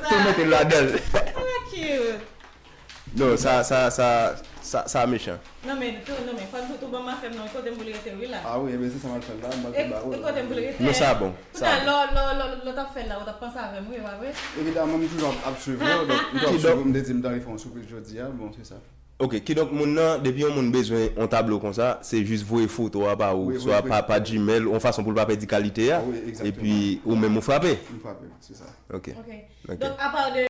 Tou mete l ladan l. Oh, cute! Non, sa, sa, sa, sa, sa mechan. Non, men, tou, non, men, fò n tou, tou ban m afè m non, kote m pou l rete, wi la. Ah wi, ebyen se sa m al fè la, m pral E ba ou. E kote m pou l rete? Non, sa bon. Poutan, lè, lè, lè, lè w t ap fè l la, ou t ap panse avè m, wi, e pa vre? Evidaman, m toujou ap, ap swiv yo, donk m tou ap Kidonk- swiv yo, m te di m ta refè yon soupri jodi a, bon, se sa. Ok, kidonk moun nan, depi yon moun bezwen yon tablo konsa, se jis voye foto a pa ou, Wi, swa voye pa, pa Gmail, yon fason pou l pa pèdi kalite a, Ah wi, egzakteman. Epi ou menm ou frape. M frape, se sa. Ok. Ok. Ok. Donk, apa de